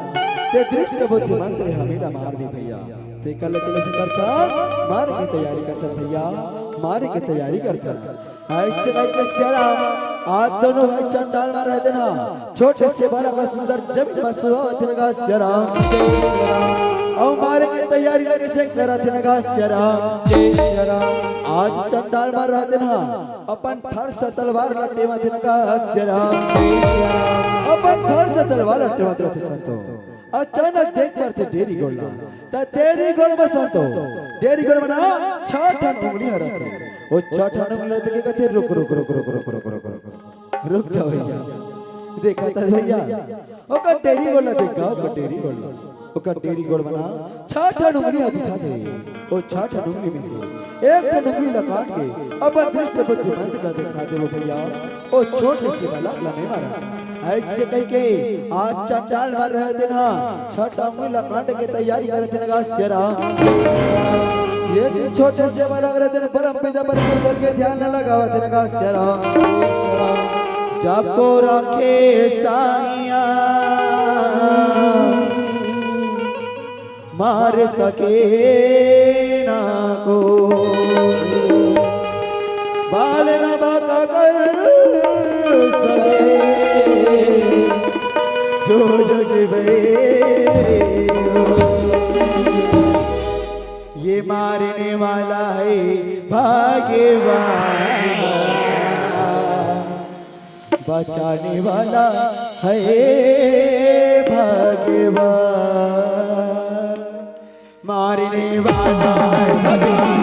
ते दृष्ट बुद्धि मंत्र हे हमन ला मार दिही भैया। तेकर ले चले से करथन, मारे के तैयारी करथन भैया, मारे के तैयारी करथन। अइसे कहिके सियाराम, आज दोनों भाई चंडाल में रहते ना, छोटे से बालक ला सुंदर जमीन में सुवावत हे ना गा सियाराम। अउ मारे के तैयारी लगे से करत हे ना गा सियाराम। आज चंडाल में रहते ना, अपन फरसा तलवार ला टेमत हे ना गा सियाराम। अपन फरसा तलवार ला टेमत रहिथे संतो। अचानक देख परथे डेरी गोड़ ला। त डेरी गोड़ में संतो, डेरी गोड़ में ना छह ठन उंगली ह रहिथे। ओ छह ठन उंगली ल देख के कथे, "रुक, रुक, रुक।" रुक जा भैया। देखत हस भैया, ओकर डेरी गोड़ ला देख गा, ओकर डेरी गोड़ ला। ओकर डेरी गोड़ में ना छह ठन उंगली ह दिखत हे। ओ छह ठन उंगली में से एक ठन उंगली ला काट के अपन दृष्ट बुद्धि मंत्र ला देखा देबो भैया। ओ छोटे से बालक ला नहीं मारा। अइसे कहिके आज चंडाल मन रहते ना, छह ठन उंगली ला काटे के तैयारी करत हे ना गा सियाराम। ये दिन छोटे से बालक रहते ना, परम पिता परमेश्वर के ध्यान ला लगावत हे ना गा सियाराम। जाको राखे साइया, मार सके ना को, बाल ना बाका कर सके, जो जग बे। ये मारने वाला है भाग्यवान। बचाने वाला है भगवान, मारने वाला है भगवान।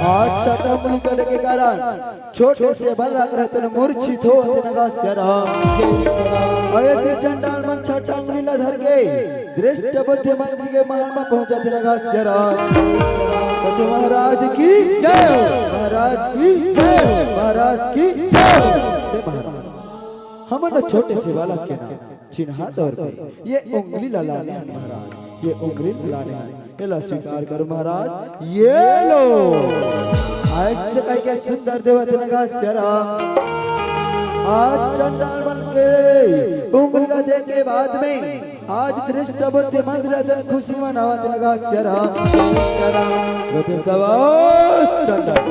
आज छठा उंगली कटे के कारण छोटे से बालक रतन मूर्छित होवत हे नगा सियाराम। अरे ते चंडाल मन छठा उंगली ला धर के दृष्ट बुद्धि मंत्री के महल में पहुंचत हे नगा सियाराम। कथे महाराज की जय हो। महाराज की जय हो। महाराज की जय हो। हे महाराज, हमन छोटे से बालक के ना चिन्हा तौर पे ये उंगली ला लाने हन महाराज, ये उंगली ला लाने हन, एला स्वीकार करो महाराज, ये लो। ऐसे कह के सुंदर देवत नगा सियाराम। आज चंडाल मन के उंगली ला दे के बाद में आज दृष्ट बुद्धि मंत्री रतन खुशी मनावत नगा सियाराम। रतन शाबाश चंडाल,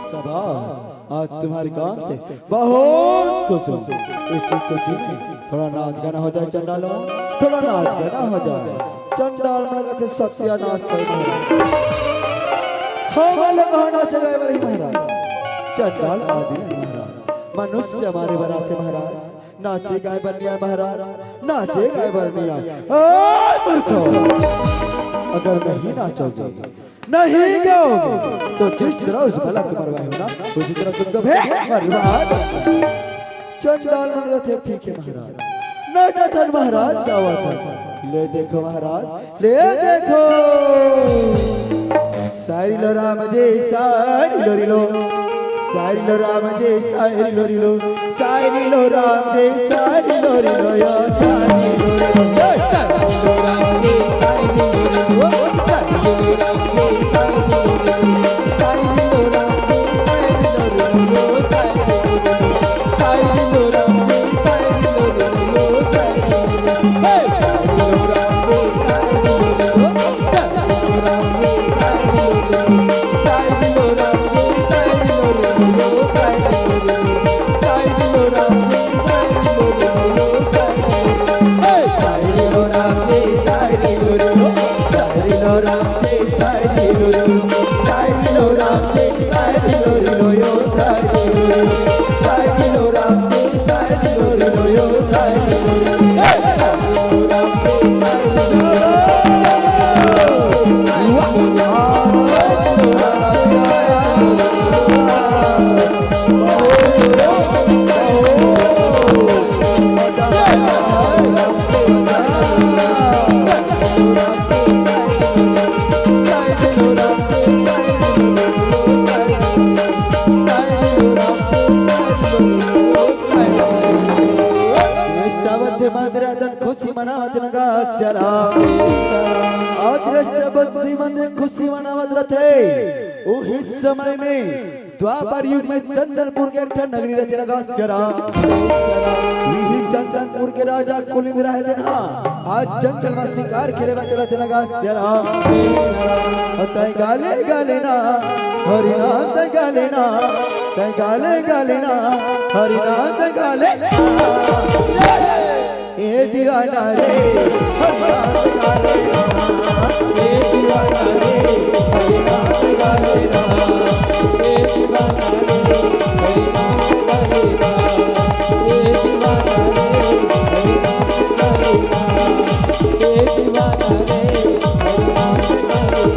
शाबाश। आज तुम्हारे काम से बहुत खुश हूँ। इसी खुशी में थोड़ा नाच गाना हो जाए चंडालों, थोड़ा नाच गाना हो जाए। चंडाल मन कथे सत्यानाश है महाराज। हम लोग कहाँ नाच गाए बर ही महाराज? चंडाल आदि महाराज, मनुष्य हमारे बराते महाराज, नाचे गाए बर नहीं आए महाराज, नाचे गाए बर नहीं आए। ए मूर्खो, अगर नहीं नाचोगे, नहीं गाओगे तो जिस तरह उस बालक को मरवाए हो ना, उसी तरह तुमको भी मरवा दूंगा। चंडाल मन कथे ठीक है महाराज, नाचत हन महाराज, गावत हन। ले देखो महाराज, ले देखो। सारी लो राम जी, सारी लो री लो। सारी लो राम जी, सारी लो री लो। सारी लो राम जी, सारी लो री लो, यो सारी लो री लो। दृष्ट बुद्धि मंत्री रतन खुशी मनावत नगा सियाराम। अउ दृष्ट बुद्धि मंत्री खुशी मनावत रथे। उही समय में द्वापर युग में चंदनपुर के एक ठन नगरी रथे नगा सियाराम। इही चंदनपुर के राजा कुलिंद राय देन हा आज जंगल में शिकार खेले बर चलत हे नगा सियाराम। तैं गाले गाले ना हरि नाम, तैं गाले ना, तैं गाले गाले ना हरि नाम, तैं गाले। ए दीवाना रे, हरि नाम गाले ना। ए दीवाना रे, हरि नाम गाले ना। ए दीवाना रे, हरि नाम गाले ना। ए दीवाना रे, हरि नाम गाले ना। ए दीवाना रे, हरि नाम गाले ना।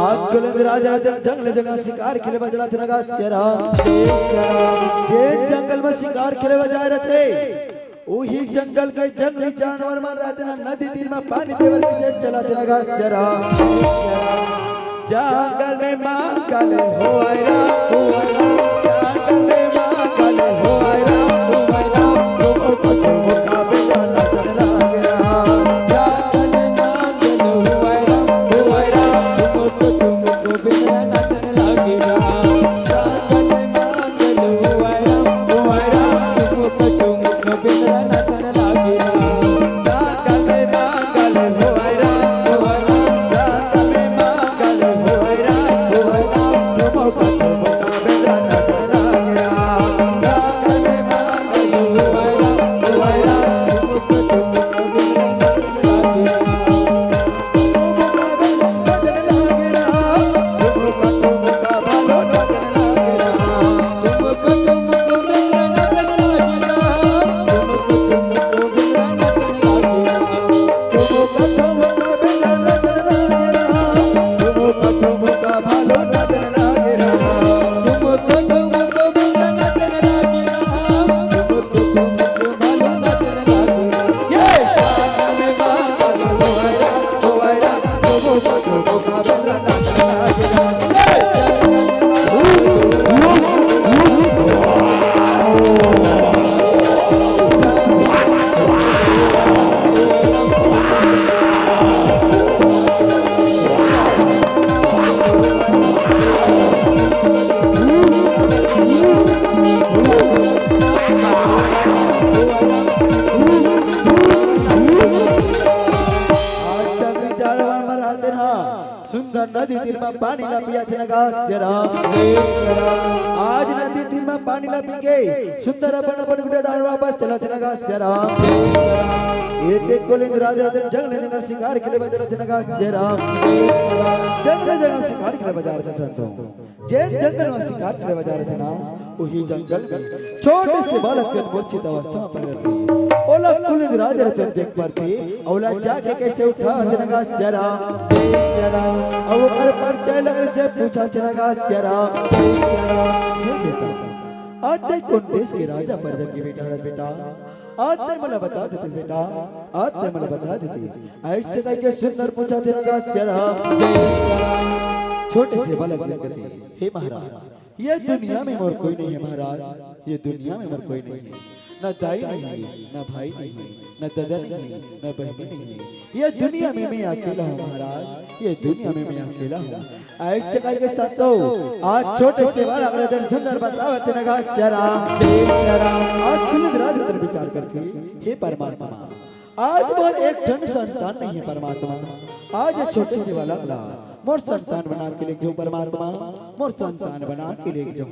आज कुलिंद राजा जंगल जंगल शिकार खेले बर चलत हे नगा सियाराम। जेन जंगल में शिकार खेले बर जाए रथे, उही जंगल के जंगली जानवर मन रहिथे ना, नदी तीर म पानी पीबर कइसे चलत हे ना गा सियाराम। जंगल में मंगल होय राम, जंगल में मंगल होय राम, होय राम, टुमुक टुमुक बेंदरा नाचन लागे राम। जंगल में मंगल होय राम, होय राम, टुमुक टुमुक बेंदरा नाचन लागे राम। जंगल में मंगल होय राम, होय राम, टुमुक टुमुक बेंदरा नाचन लागे राम। जंगल में मंगल होय राम, होय राम, जंगल में मंगल होय राम, होय राम, टुमुक टुमुक बेंदरा नाचन लागे राम। जंगल में मंगल होय राम, होय राम, टुमुक टुमुक बेंदरा नाचन लागे राम। आज जब विचारवान मन रहते ना, सुंदर नदी तीर म पानी ला पियाथे ना गा सियाराम। आज नदी तीर म पानी ला पी के सुंदर अपन अपन गुड्डा डाल वापस चलथे ना गा सियाराम। ये ते कुलिंद राज रतन जंगल जंगल शिकार के लिए बजा रहे थे ना गा सियाराम। जंगल जंगल शिकार के लिए बजा रहे थे संतों। जेन जंगल में शिकार करे बर जा रहे थे ना, उही जंगल में छोटे से बालक के मूर्छित अवस्था में पड़े रहिथे। ओला कुलिंद राज रतन देख पाथे, ओला जाके कइसे उठाथे ना गा सियाराम। अउ ओकर परिचय ला कइसे पूछथे ना गा सियाराम। हे बेटा, आज तैं कोन देश के राजा प्रजा के बेटा हरस बेटा? आज तैं मोला बता देते बेटा, आज तैं मोला बता देते। अइसे कहिके सुंदर पूछथे ना गा सियाराम। छोटे से बालक मन कथे, हे महाराज, ये दुनिया में मोर कोई नहीं है महाराज, ये दुनिया में मोर कोई नहीं है। ना दाई नहीं है, ना भाई नहीं है, ना दादा नहीं है, ना बहिनी नहीं है। ये दुनिया में मैं अकेला हूँ महाराज, ये दुनिया में मैं अकेला हूँ। अइसे कहिके संतों, आज छोटे से बालक रतन सुंदर बतावथे ना गा सियाराम। आज कुलिंद राज रतन विचार करथे, हे परमात्मा, आज मोर एक ठन संतान नहीं है परमात्मा। आज ये छोटे से बालक ला मोर संतान बना के लेग जाव परमात्मा, मोर संतान बना के लेग जाव।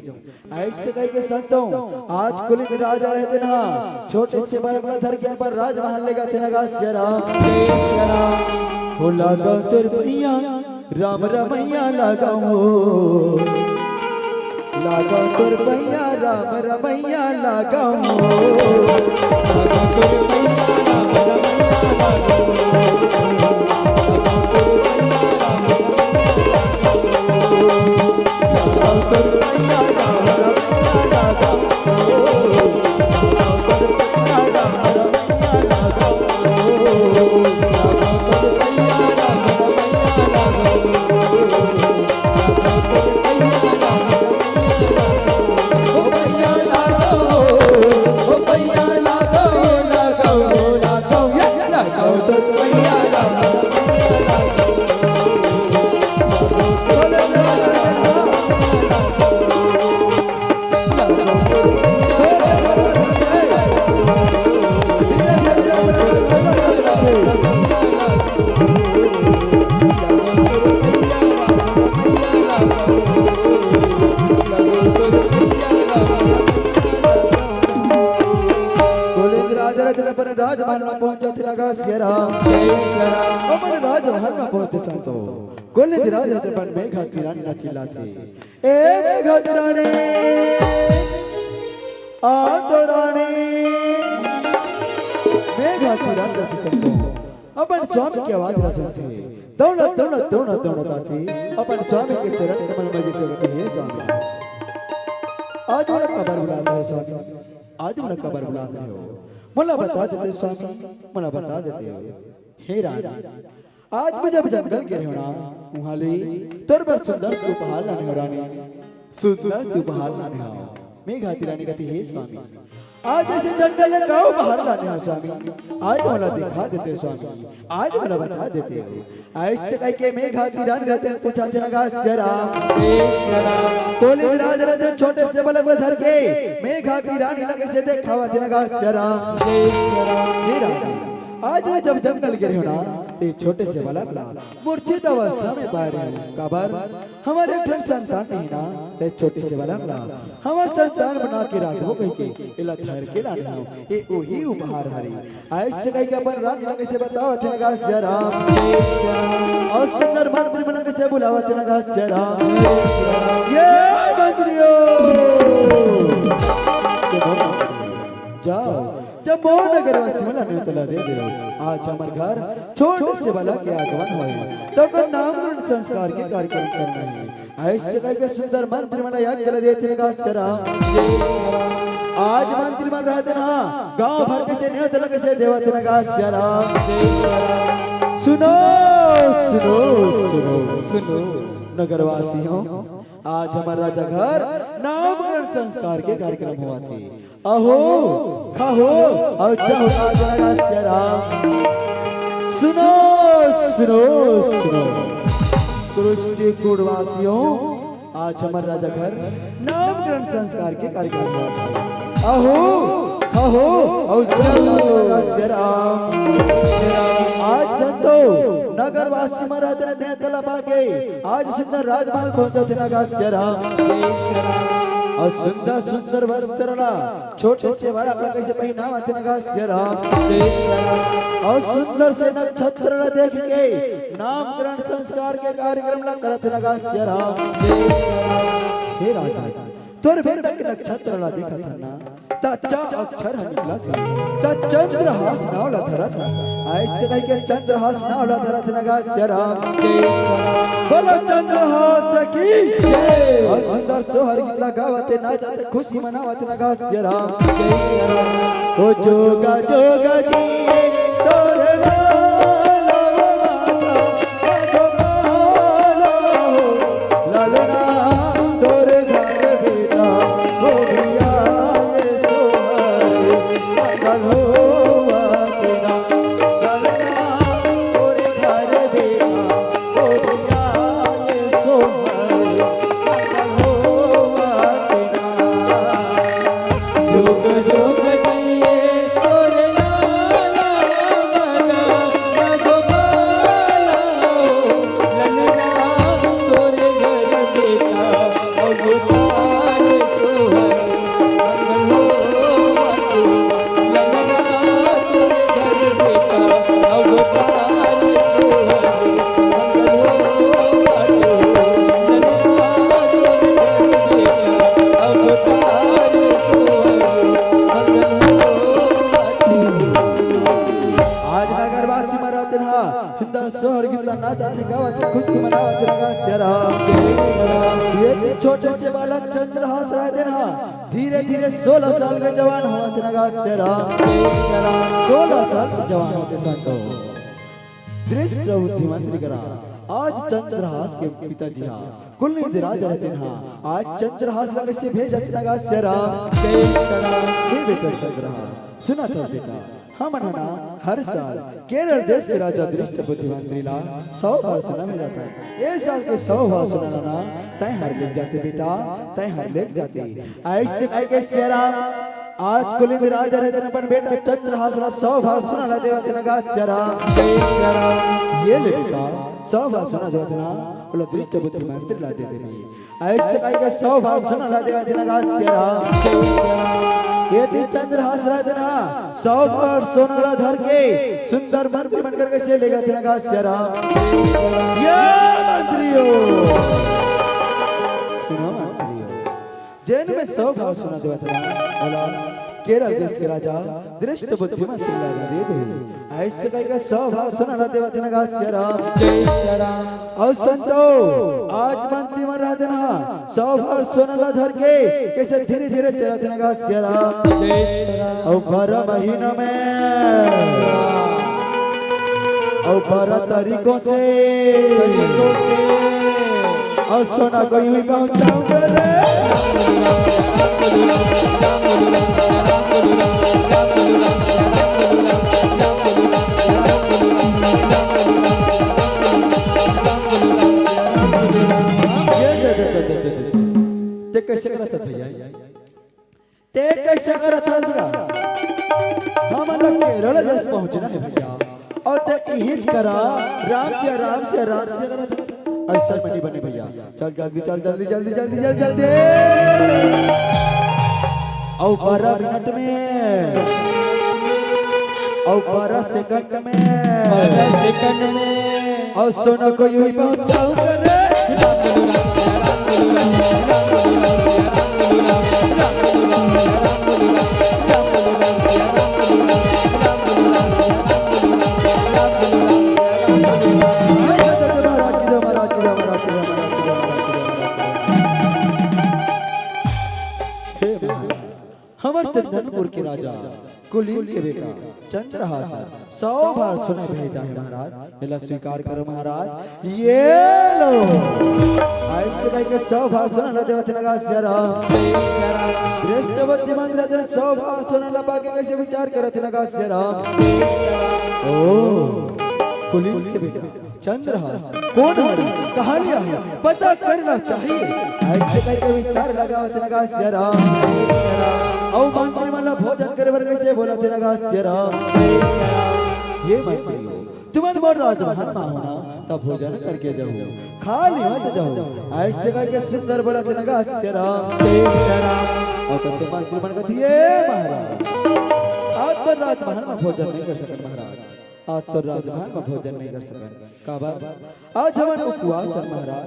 अइसे कहिके संतों, आज कुलिंद राजा रहिथे ना, छोटे से बालक ला धर के अपन राजमहल लेगथे ना गा सियाराम। हो लागव तोर पैया राम रमैया लागव हो। लागव तोर पैया राम रमैया लागव हो। लागव तोर पैया राम रमैया लागव हो। लागव तोर पैया राम रमैया लागव हो। लागव तोर पैया राम रमैया लागव हो। लागव तोर पैया राम रमैया लागव हो। लागव तोर पैया राम रमैया लागव हो। कुलिंद राज रतन अपन राजमहल में पहुंचथे ना गा सियाराम। अपन राजमहल में पहुंचे संतो कुलिंद राज रतन अपन मेघा की रानी ला चिल्लाथे, ए मेघा की रानी, आ तो रानी। मेघा की रानी रथे संतो अपन स्वामी के आवाज ला सुनथे, दौड़त दौड़त दौड़त दौड़त आथे अपन स्वामी के चरण कमल में गिरथे, हे स्वामी, आज मोला काबर बुलात हव स्वामी, आज मोला काबर बुलात रहे हो। मोला बता देते स्वामी, मोला बता देते हो। हे रानी, आज मैं जब जंगल गे रहेंव ना, उहाँ ले तोर बर सुंदर से उपहार लाने हंव रानी, सुंदर से उपहार लाने हंव। मेघावती रानी कथे, हे स्वामी, आज अइसे जंगल ले का उपहार लाने हंव स्वामी, आज मोला दिखा देते स्वामी, आज मोला बता देते हो। अइसे कहिके मेघावती रानी रहिथे पूछथे न गा सिया राम। कुलिंद राज रहिथे छोटे से बालक ल धर के मेघावती रानी ल कइसे देखावथे न गा सिया राम। हे राम, आज मैं जब जंगल गे रहेंव ना, ते छोटे से बालक ला मूर्छित अवस्था में पाए रहेंव। काबर? हमर एक ठन संतान नहीं ना, ते छोटे से बालक ला हमर संतान बना के राखबो कहिके एला धर के लाने हंव। ए ओही उपहार हरे। अइसे कहिके अपन रानी ल कइसे बतावथे न गा सिया राम। अउ सुंदर मंत्री मन ल कइसे बुलावथे न गा सिया राम। ये मंत्रियों, सुनो, जाओ, जम्मो नगरवासी मन ल नेवता ल दे देव। आज हमर घर छोटे से बालक के आगमन होए, त ओकर नामकरण संस्कार के कार्यक्रम करना हे। अइसे कहिके सुंदर मंत्री मन ल यज्ञ ल देथे न गा सिया राम। आज मंत्री मन रहिथे ना, गांव भर के से नेवता ल कइसे देवथे न गा सिया राम। सुनो, सुनो, सुनो, सुनो। नगरवासियों, आज हमर राजा घर नामकरण संस्कार के कार्यक्रम होवत हे। अहो, खाहो, अउ जाहो राजा सिया राम। सुनो, सुनो, सुनो। सृष्टि कुंडवासियों, आज हमर राजा घर नामकरण संस्कार के कार्यक्रम होवत हे। अहो, खाहो, अउ जाहो राजा सिया राम। आज संतो नगरवासी महाराज ने नेवता ल पाके आज सुंदर राजमहल पहुंचथे न गा सिया राम। अउ सुंदर सुंदर वस्त्र ला छोटे से बालक ला कइसे पहिनावथे न गा सिया राम। अउ सुंदर से नक्षत्र ला देख के नामकरण संस्कार के कार्यक्रम ला करथे न गा सिया राम। हे राजा, तोर बेटा के नक्षत्र ला देखत हन ना, त च अक्षर ह निकलत हे, त चंद्रहास नाव ला धरत हन। अइसे कहिके चंद्रहास नाव ला धरत हे न गा सिया राम। बोलो चंद्रहास की जय। अउ सुंदर सोहर गीत ला गावत हे, नाचत हे, खुशी मनावत हे न गा सिया राम। ओ जोगा जोगा जी तोर लाल माता, जोगा लाल हो, लाल राम तोर घर बेटा, हो भैया ये सोहर, मंगल होवत ना, लाल राम तोर घर बेटा, हो भैया ये सोहर, मंगल होवत ना। जोग जोग जिए तोर लाला मना, मगो बाला हो, ललना तोर घर बेटा, अवतार सोहर, मंगल हो मातु, ललना तोर घर बेटा, अवतार सोहर, मंगल हो मातु, ललना तोर घर बेटा, अवतार सोहर, आज नगरवासी महाराज हा सुंदर सोहर गीत ला नाचत हे, गावत हे, खुशी मनावत हे, नगा सिया राम। ये छोटे से बालक चंद्रहास राय देन हा धीरे धीरे सोलह साल के जवान होवत हे, नगा सिया राम। सोलह साल के जवान होते संतो धृष्ट बुद्धि मंत्री करा आज चंद्रहास के पिताजी हा कुलनीति राज रहते हा, आज चंद्रहास ला कइसे भेजत हे, नगा सिया राम। हे बेटा चंद्रहास, सुनत हस बेटा, हमन ह ना हर साल केरल देश के राजा धृष्ट बुद्धि मंत्री ला सौ बार सोना भेजत हन। ए साल के सौ बार सोना ला ना तैं हर लेग जाते बेटा, तैं हर लेग जाते। अइसे कहिके सिया राम आज कुलनीति राज रहिथे अपन बेटा चंद्रहास ला सौ बार सोना ला देवत हे, नगा सिया राम। ये ले बेटा, सौ बार सोना देवत हे ना, ओला धृष्ट बुद्धि मंत्री ला दे देबे। अइसे कहिके सौ बार सोना ला देवत हे, नगा सिया राम। ये दिन चंद्रहास रहिथे ना, सौ बार सोना ला धर के सुंदर मंत्री मन कर कइसे लेगथे, नगा सिया राम। ये मंत्रियों, सुनो मंत्रियों, जेन में सौ बार सोना देवत हे ना, ओला केरल देश के राजा दृष्ट बुद्धि मंत्री ला दे दे। अइसे कहिके सौ भार सोना ला देवत हे नगा सिया राम। अउ संतो, आज मंत्री मन रहिथे ना, सौ भार सोना ला धर के कइसे धीरे धीरे चलत हे नगा सिया राम। अउ बारह महीना में, अउ बारह तारीखों से, अउ सोना को यूं ही पहुंचाऊंगा रे। ये, ये, ये, ये, ये, ये। ते कइसे करत हस भइया? ते कइसे करत हस गा? हमन ला केरल देश पहुंचना हे भइया, अउ ते इहिच करा राम सिया, राम सिया, राम सिया करत हस। अइसन म नइ बने भइया, चल जल्दी, चल जल्दी, जल्दी, जल्दी, जल्दी, जल्दी। अउ बारह मिनट में, अउ बारह सेकंड में, बारह सेकंड में। अउ सोना को यूं ही पहुंचाऊंगा रे। हे महाराज, हमर चंदनपुर के राजा कुलीन के बेटा चंद्रहास ह सौ भार सोना भेजत हे महाराज, एला स्वीकार करो महाराज। ये लो, अइसे कहिके सौ भार सोना ला देवत हे नगा सिया राम। दृष्ट बुद्धिमान राजा सौ भार सोना ला पाके कइसे विचार करत हे नगा सिया राम। ओ, कुलीन के बेटा चंद्रहास कोन हरे, कहां ले आही, पता करना चाहिए। अइसे कहिके विचार लगावत हे नगा सिया राम। अउ मंत्री मन ला भोजन करे बर कइसे बोलत हे नगा सिया राम। ये मंत्री हो, तुमन मोर राजमहल म आव ना, त भोजन करके जाहू, खाली मत जाहू। अइसे कहिके सुंदर बोलत हे नगा सिया राम। अउ कथे मंत्री मन कथे, "ए महाराज, आज तो राजमहल म भोजन नइ कर सकन महाराज।" आज तो राजमहल म भोजन नइ कर सकन। काबर? आज हमन उपवास हन महाराज,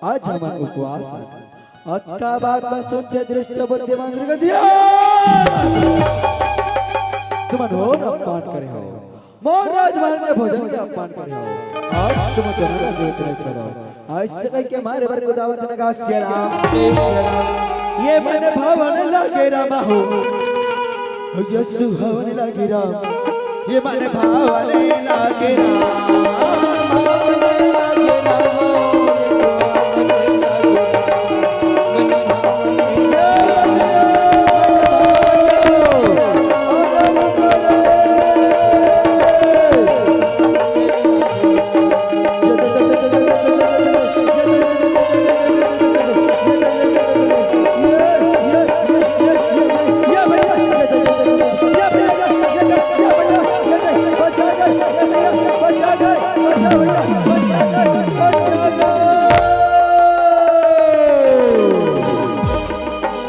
आज हमन उपवास हन। अतका बात ला सुनथे दृष्ट बुद्धिमान कथे, "तुमन घोर अपमान करे हव, मोर राजमहल के भोजन के अपमान करे हव। आज तुमन दोनों ला जीवित नइ छोड़व।" अइसे कहिके मारे बर कुदावत हे नगा सिया राम। ये मन भावन लागे रामा हो, ये सुहावन लागे राम। ये मन भावन लागे राम।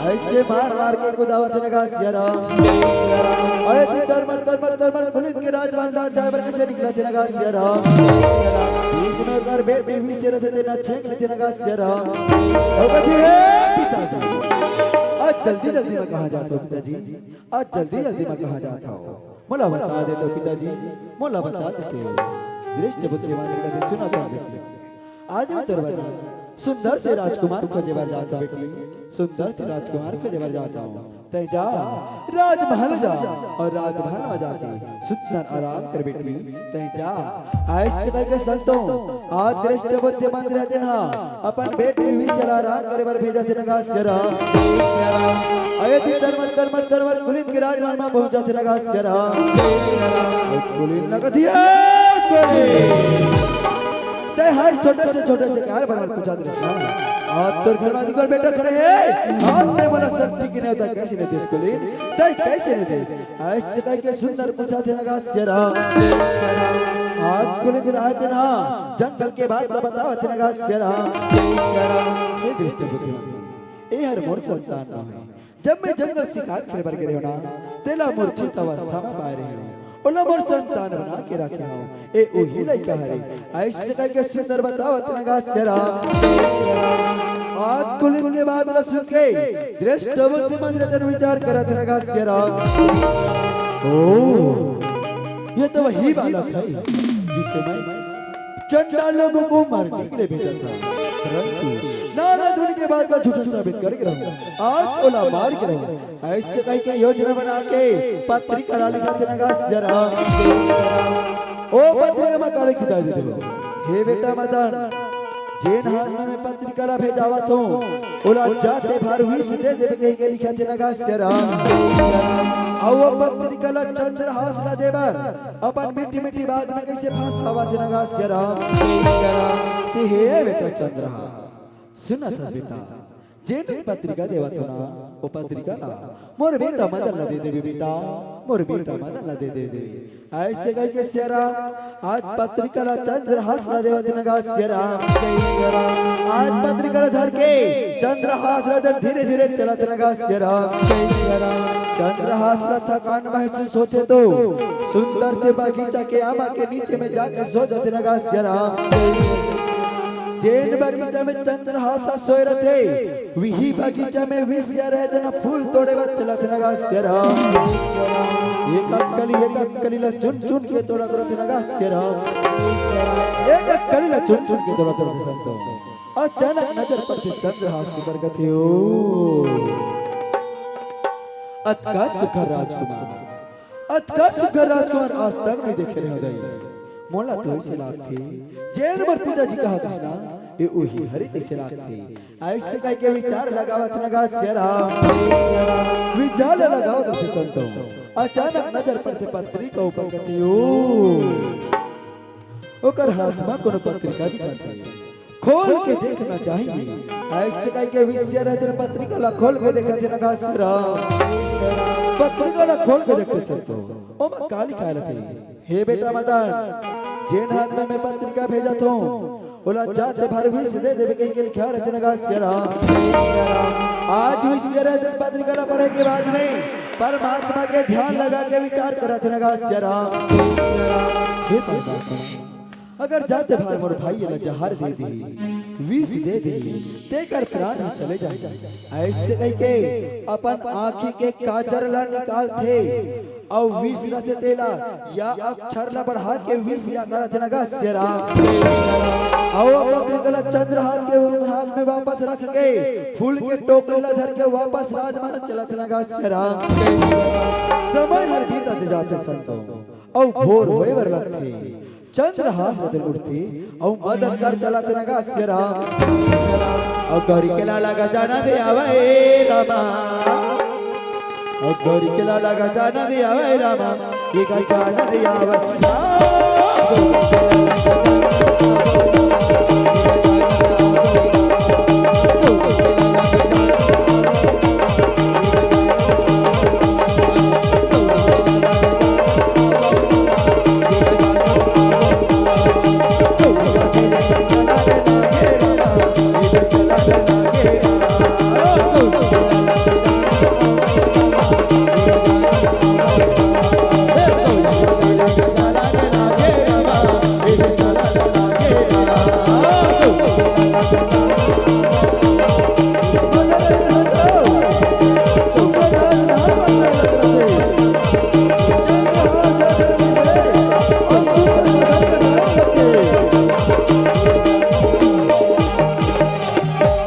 अइसे मार मार के कुदावत हे नगा सिया राम। अरे तितर मतर मतर मर कुलीन के राजमहल डाहर जाय बर कइसे निकलत हे नगा सिया राम। बीच में ओकर बेटी बीच से रथे तेला छेंक लेथे नगा सिया राम। अउ कथे, "हे पिताजी, आज जल्दी जल्दी म कहां जात हव पिताजी? आज जल्दी जल्दी म कहां जात हव? मोला बता देतेव पिताजी, मोला बता देतेव।" दृष्ट बुद्धिमान कथे, "सुन त बेटी, आज मैं तोर बर सुंदर से राजकुमार खोजे बर जात हंव बेटी, सुंदर से राजकुमार खोजे बर जात हंव। तैं जा, राजमहल जा अउ राजमहल म जाके सुंदर आराम कर बेटी, तैं जा।" अइसे कहिके संतो, आज दृष्ट बुद्धिमान रहिथे ना, अपन बेटी बीच से आराम करे बर भेजत हे नगा सिया राम। अरे तितर मतर मतर मर कुलीन के राजमहल म पहुंचत हे नगा सिया राम। अउ कुलीन ला कथे, "ए कुलीन, तैं हर छोटे से छोटे से कार बर पूछत रहिस ना। आज तोर घर म अतेक बेटा खड़े हे, आज तैं मोला शक्ति के नेवता कइसे नइ देस कुलीन? तैं कइसे नइ देस?" अइसे कहिके सुंदर पूछत हे नगा सिया राम। आज कुलीन रहिथे ना, जंगल के बात ला बतावत हे नगा सिया राम। हे दृष्ट बुद्धिमान, ए हर मोर संतान नोहे। जब मैं जंगल शिकार करे बर गे रहेंव ना, तेला मूर्छित अवस्था म पाय रहेंव। ओला मोर संतान बना के राखे हंव। ए उही लइका हरे। अइसे कहिके सुंदर बतावत हे नगा सिया राम। आज कुल इनके बात ला सुन के श्रेष्ठ बुद्धिमान रतन विचार करत हे न गा सिया राम। ओ, ये तो वही बालक है जिसे मैं चंडाल लोगों को मारने के लिए भेजा था, परंतु नारद मुनि के बात ला झूठा साबित करके रहूं, आज ओला मार के रहूं। ऐसे कहिके योजना बना के पत्रिका ला लिखत हे न गा सिया राम। ओ पत्रिका म का लिखत हे दीदी हो? हे बेटा मदन, जेन हाथ में मैं पत्रिका ला भेजावत हूँ, ओला जाते भर विष दे देबे कहिके लिखत हे न गा सिया राम। अउ वो पत्रिका ला चंद्रहास ला देबर अपन मीठी मीठी बात में कइसे फंसावत हे न गा सिया राम। ते हे बेटा चंद्रहास, सुनत हस बेटा, जेन पत्रिका देवत हो ना, वो पत्रिका ला मोर बेटा मदन ला दे देबे बेटा, मोर बेटा मदन ला दे दे देबे। ऐसे कहिके सिया राम आज पत्रिका ला चंद्रहास ला देवत हे न गा सिया राम। आज पत्रिका ला धर के चंद्रहास ला धर धीरे धीरे चलत हे न गा सिया राम। चंद्रहास ला थकान महसूस होथे तो सुंदर से बगीचा के आमा के नीचे में जाके सो जाथे न गा सिया राम। जेन बगीचा में चंद्रहास सोए रथे, वही बगीचा में विष रहते न फूल तोड़े बर चलत हे न गा सिया राम। एक एक कली, एक एक कली ला चुन चुन के तोड़त रथे न गा सिया राम। एक एक कली ला चुन चुन के तोड़त रथे संतो। अचानक नजर पड़थे चंद्रहास सुघर कथे, ओ अतका सुघर राजकुमार, अतका सुघर राजकुमार आज तक नहीं देखे रहेंव दाई। मोला तो अइसे लागथे, जेन मोर पिताजी कहत हे ना, ए उही हरे तइसे लागथे। अइसे कहिके विचार लगावत हे न गा सिया राम। विचार लगावत रथे संतो। अचानक नजर पड़थे पत्रिका ऊपर कथे, ओ ओकर हाथ म कोनो पत्रिका दिखथे। खोल के देखना चाहिए। अइसे कहिके विष रहते पत्रिका ला खोल के देखथे न गा सिया राम। पत्रिका ला खोल के देखथे संतो, ओमा का लिखाय रथे? हे बेटा मदन, जेन हाथ में मैं पत्रिका भेजत हूँ, ओला जाते भर विष दे देबे कहिके लिखाय रथे न गा सिया राम। आज विष रहते पत्रिका ला पढ़े के बाद में परमात्मा के ध्यान लगा के विचार करत हे न गा सिया राम। हे परमात्मा, अगर जाते भर मोर भाई ला जहर दे दे, विष दे दे, तेकर प्राण ह चले जाही। अइसे कहिके अपन आँखी के काजर ला निकालथे अउ विष रथे तेला या अक्षर ला बढ़ा के विष या करत हे न गा सिया राम। अउ पत्रिका ला चंद्रहास के हाथ में वापस रख के फूल के टोकरी ला धर के वापस राजमहल चलत हे न गा सिया राम। समय हर बीतत जाथे संतो, अउ भोर होए बर लगथे। चंद्रहास रतन उठथे अउ मदन कर चलत हे न गा सिया राम। अउ गौरी के लाला गजानन दे आवे रामा, अउ गौरी के लाला गजानन दे आवे रामा, ये गजानन दे आवे रामा।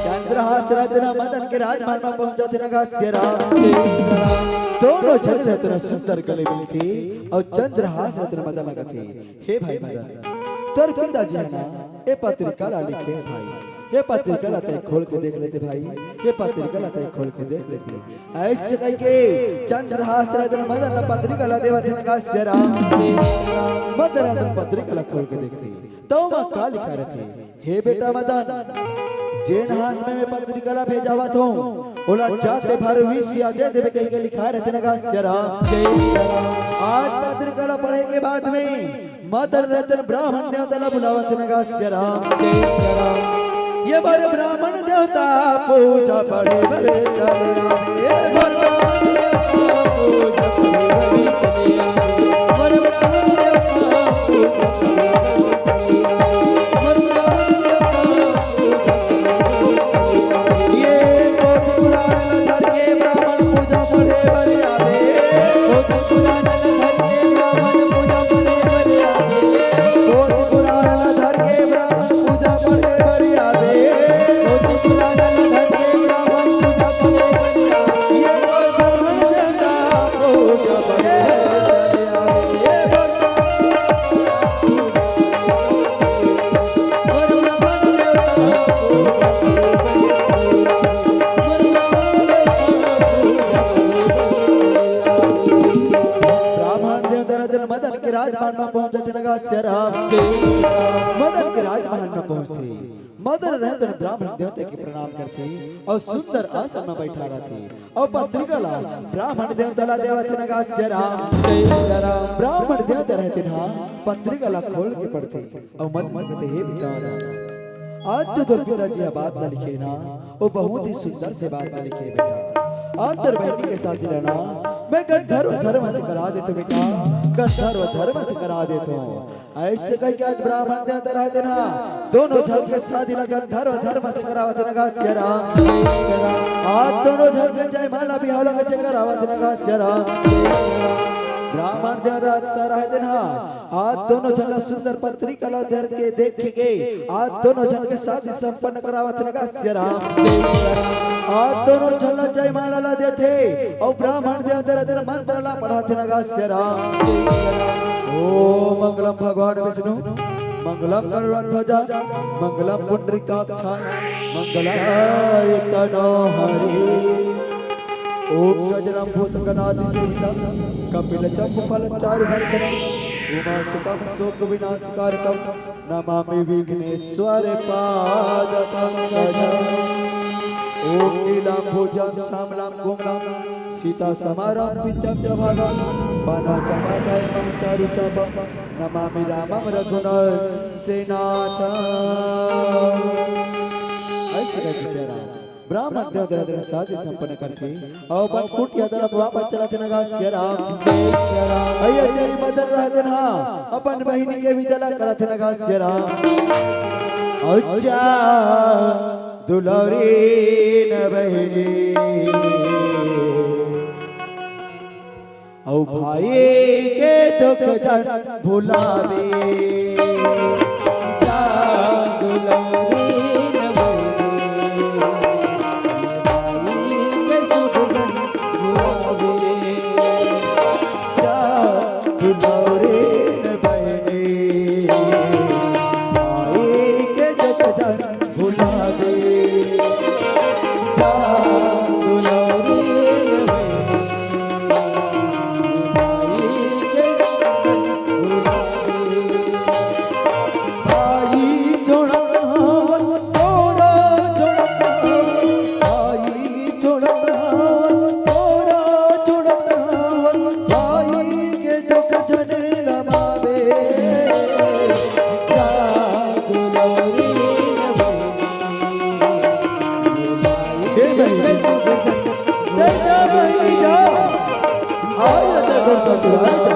चंद्रहास रतन मदन के राजमहल म पहुंच जाथे न गा सिया राम। दोनों झन रतन सुंदर गले मिलथे अउ चंद्रहास रतन मदन लगथे। हे भाई मदन, तोर पिताजी हे ना, ए पत्रिका ला लिखे हे भाई, ए पत्रिका ला तैं खोल के देख लेते भाई, ए पत्रिका ला तैं खोल के देख लेते। अइसे कहिके चंद्रहास रतन मदन ला पत्रिका ला देवत हे न गा सिया राम। मदन रतन पत्रिका ला खोल के देखथे, त ओमा का लिखा रथे? हे बेटा मदन, जेन हाथ में मैं पत्रिका ला भेजावत हूँ, ओला जाते भर विष या दे देबे कहिके लिखा रथे न गा सिया राम। आज पत्रिका ला पढ़े के बाद में मदन रतन ब्राह्मण देवता ला बुलावत हे न गा सिया राम। ये बार ब्राह्मण देवता पूजा पड़े बर चले आवे। ब्राह्मण देवता राजन मदन के राजमहल में पहुंचत नगा सिया राम। मदन के राजमहल में पहुंचथे, मदन रहत ब्राह्मण देवता के प्रणाम करथे अउ सुंदर आसन में बैठा रहथे अउ पत्रिका ला ब्राह्मण देवता ला देवत नगा सिया राम। ब्राह्मण देवता रहत ना पत्रिका ला खोल के पढ़थे अउ मदन कथे, हे बेटा, आज तो तोर पिताजी यह बात ला लिखे ना, वो बहुत ही सुंदर से बात ला लिखे बेटा। आज तोर बहिनी के शादी ला ना मैं गंधर्व धर्म से करा देथों बेटा, गंधर्व धर्म से करा देथों। अइसे कहिके आज ब्राह्मण देवता रहत ना दोनों झन के शादी ला गंधर्व धर्म से करावत नगा सिया राम। आज दोनों झन के जयमाला बिहाव ला कइसे करावत नगा सिया राम। ब्राह्मण देवता रहत ना आज दोनों झन ला सुंदर पत्रिका ला धर के देख के आज दोनों झन के शादी संपन्न करावत नगा सिया राम। आज दोनों झन ला जयमाला ला देथे अउ ब्राह्मण देवता ला मंत्र ला पढ़ाथे नगा सिया राम। ओम मंगलम भगवान विष्णु, मंगलम गरुड़ध्वजा, मंगलम पुंडरीकाक्षा, मंगलाय तनो हरि। ओम गजरम भूत गणाधिसेविता, कपिल चंपफल चारु भक्षण, उमा सुतम शोक विनाशकारकम, नमामि विघ्नेश्वर पाद पंकजम। ओम नीलांबुजम श्यामलाम कोमलम, सीता समारम पिंचम च भागम, पनाचम हृदय महचारु चापम, नमामि रामम रघुनंदनाथम। अइसे कहिके सिया राम ब्राह्मण देवता ला शादी संपन्न करके अउ अपन कुटिया तरफ वापस चलत नगा सिया राम। अइसे मदन रहत ना अपन बहिनी के विदा ला करत नगा सिया राम। अच्छा दुलौरी न बहिनी अउ भाई के दुख झन भुलावे। जा दुलौरी न बहिनी, भाई के सुख झन भुलावे। जा दुलौरी न बहिनी, भाई के दुख झन भुला दे। जा दुलौरी भाई के भुला दे। भाई जोड़ा तोरा जोड़ा, भाई जोड़ा तोरा जोड़ा, भाई के दुख झन गमावे। जा दुलौरी भाई। हे भाई। जय जय भाई, जय। आज ते गुरु ससुराल जा।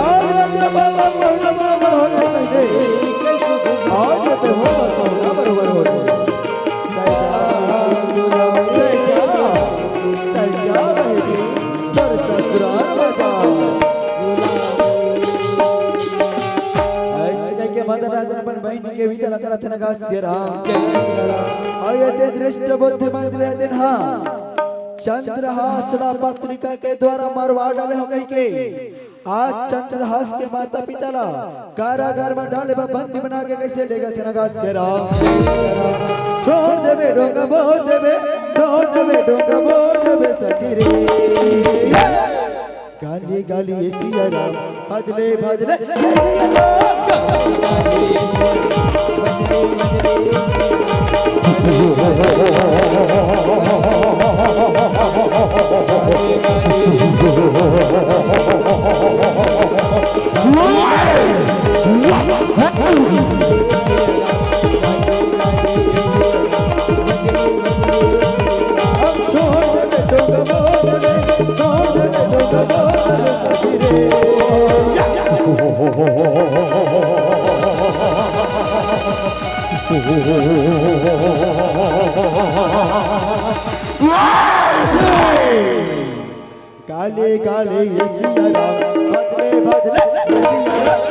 आज ते बाबा मौला बराबर हो गए। आज ते हो बराबर हो गए। जय जय। जय जय। जय जय भाई। गुरु ससुराल जा। अइसे कहिके मदन राजन अपन बहिनी के विदा ला करत नगा सिया राम। अउ ये दृष्ट बुद्धिमान रहत ना चंद्रहास ला पत्रिका के द्वारा मरवा डाले हों कहिके आज चंद्रहास के माता पिता ला कारागार में डाले बर बंदी बना के कइसे लेगथे नगा सिया राम। छोड़ देबे डोंगा बोर देबे, छोड़ देबे डोंगा बोर देबे सखी रे। गाली गाली ए सिया राम, भजले भजले ए सिया राम। काले काले ए सिया राम, भजले भजले ए सिया राम।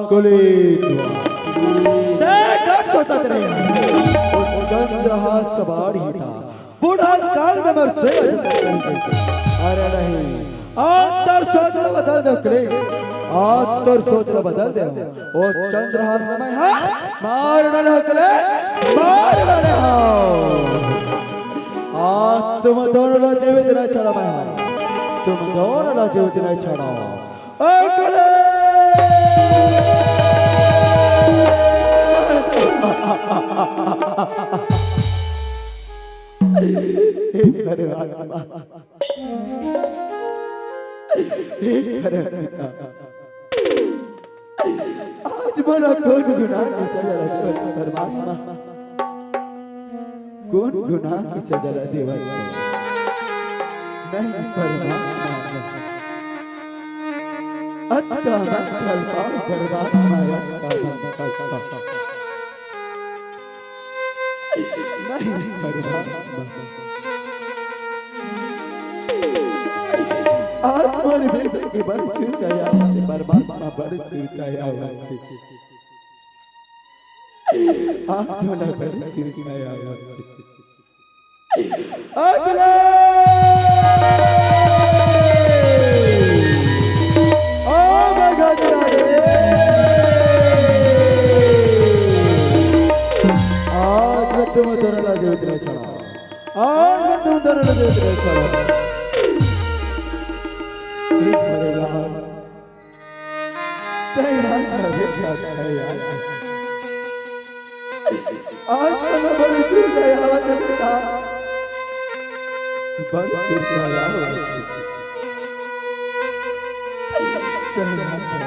कुली दुआ। देख, सोचत रहे। वो चंद्रहास सवार ही था। बूढ़ा काल में मर से। अरे नहीं, आज तोर सोच ल बदल दे हकले। आज तोर सोच ल बदल दे। वो चंद्रहास में हाथ मार डाले हकले, मार डाले हो। आज तुम दोनों ला जीवित नहीं छोड़ा मैं। तुम दोनों ला जीवित नहीं छोड़ा। अगले हे परमात्मा, हे परमपिता, आज मोला कोन गुनाह के सजा ला देवत परमात्मा? कोन गुनाह के सजा ला देवत? नहीं परमात्मा, नहीं। अतका मत कर पाओ परमात्मा, अतका मत कर पाओ। नहीं परमात्मा। आज मोर बेटे के बड़ सिर दया, परमात्मा बड़ सिर दया। आज मोला बड़ सिर दया। अगले ओ भगत राधे। आज मैं तुम दोनों ला जीवित नहीं छोड़ा। आज मैं तुम दोनों ला जीवित नहीं छोड़ा। हे मेरे लाल, तैयार कर, तैयार कर। आज तो मैं बड़ी चिंता याद है बेटा, बड़ी चिंता याद है। तैयार कर।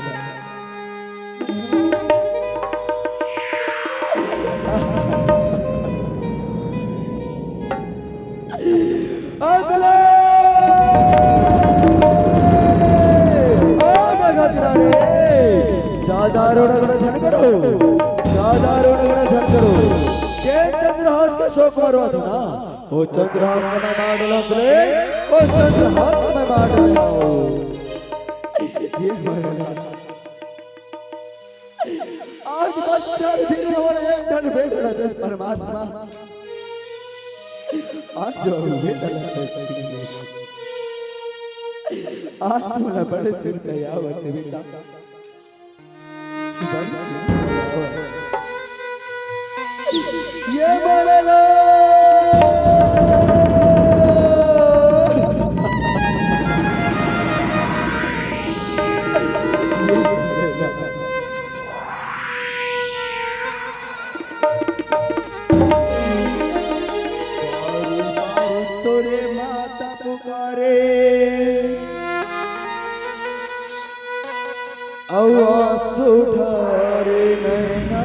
अगले ओ भगत रानी, ज्यादा रोना धोना झन करो, ज्यादा रोना धोना झन करो। के चंद्रहास के शोक मरवा दो ना, ओ चंद्रहास में मार डालो अगले, ओ चंद्रहास में मार डालो। ये मरना। आज बच्चा दिन और एक ठन बेटा दे परमात्मा। आज जो बेटा दे आज मोला बड़े चिंता आवत हे बेटा। बड़े चिंता आवत हे। ये बोले ना। तोरे माता पुकारे, अउ आंसू ढारे नैना।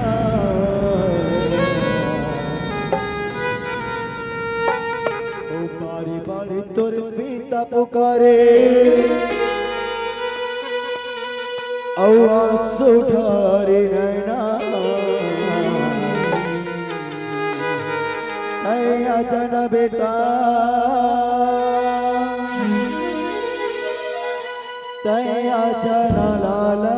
ओ बारी बारी तोर पिता पुकारे, अउ आंसू ढारे नैना। तैं आ जाना बेटा, तैं आ जाना लाला,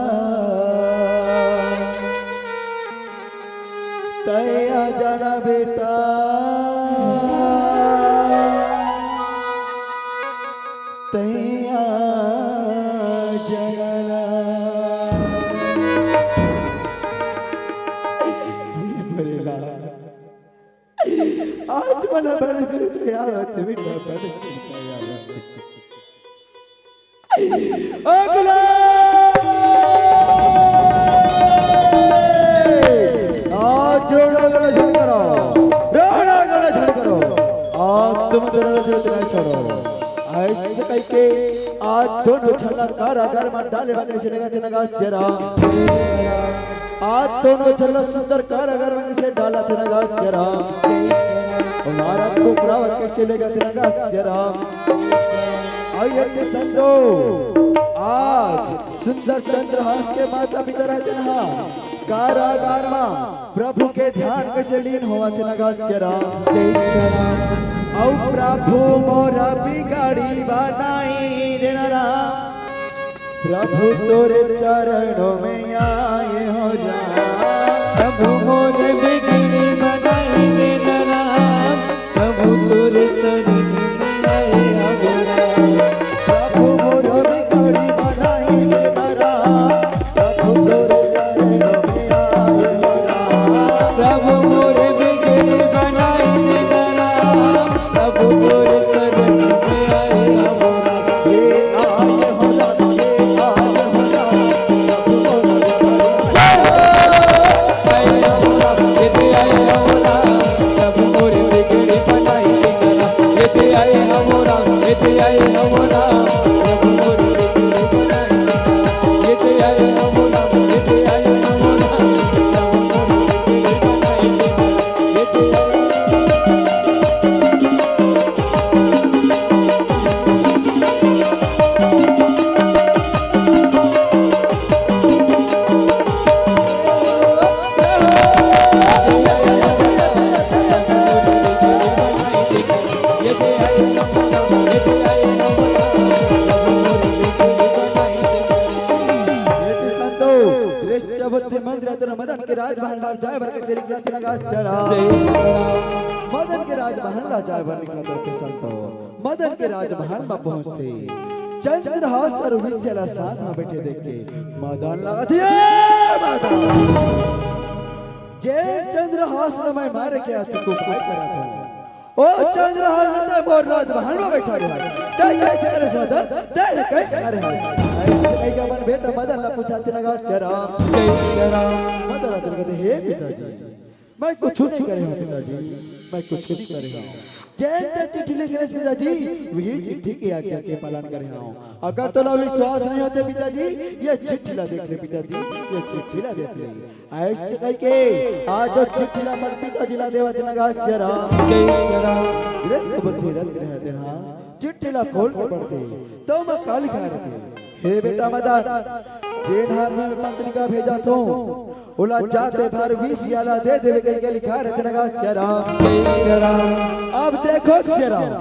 तैं आ जाना बेटा, तैं आ जाना लाला। हे मेरे लाल, आज मोला बड़ चिंता आवत हे बेटा, बड़ चिंता आवत हे। अगले आज रोना धोना झन करो, रोना धोना झन करो। आज तुम दोनों ला जीवित नहीं छोड़ों। अइसे कहिके आज दोनों झन ला कारागार में डाले बर कइसे लेगथे नगासेरा। आज दोनों झन ला सुंदर कारागार में कइसे डालथे नगासेरा। हमारा कुकरा बर कइसे लेगथे नगासेरा। अउ ये के संतो, आज सुंदर चंद्रहास के माता पिता रहते ना कारागार में प्रभु के ध्यान कइसे लीन होवथे नगासेरा। जय श्री राम। अउ प्रभु मोर बिगाड़ी बनाई देना राम, प्रभु तोरे चरणों में आई श्रेष्ठ बुद्धिमंत रतन मदन के राजमहल ला जाए बर कइसे निकलथे नगा सियाराम। मदन के राजमहल ला जाए बर निकलथे संतो। मदन के राजमहल म पहुंचथे। चंद्रहास अउ वेश्या ला साथ म बइठे देख के मदन लगथे, "ए मदन, जेन चंद्रहास ल मैं मारे के अतिक उपाय करत हंव, ओ चंद्रहास ल तैं मोर राजमहल म बइठा रहे हस, तैं कइसे करे हस मदन, तैं कइसे करे हस?" अइसे कहिके अपन बेटा मदन ला पूछथे नगा सियाराम। मदन रतन कहिथे, "हे पिताजी, मैं कुछू नइ करे हंव पिताजी, मैं कुछू नइ करे हंव। जेन तैं चिट्ठी लिखे रहेस पिताजी, उही चिट्ठी के आज्ञा के पालन करे हंव। अगर तोला विश्वास नइ होथे पिताजी, ये चिट्ठी ला देख ले पिताजी, ये चिट्ठी ला देख ले।" अइसे कहिके आज ओ चिट्ठी ला अपन पिताजी ला देवत हे नगा सियाराम। श्रेष्ठ बुद्धि रतन रतन ह चिट्ठी ला खोल के पढ़थे, त ओमा का लिखाय रथे, "हे बेटा मदन, जेन हाथ म मैं पत्रिका भेजत हंव, ओला जाते भर वेश्या ला दे देबे," कहिके लिखाय रथे नगा सियाराम। अब देखो सियाराम,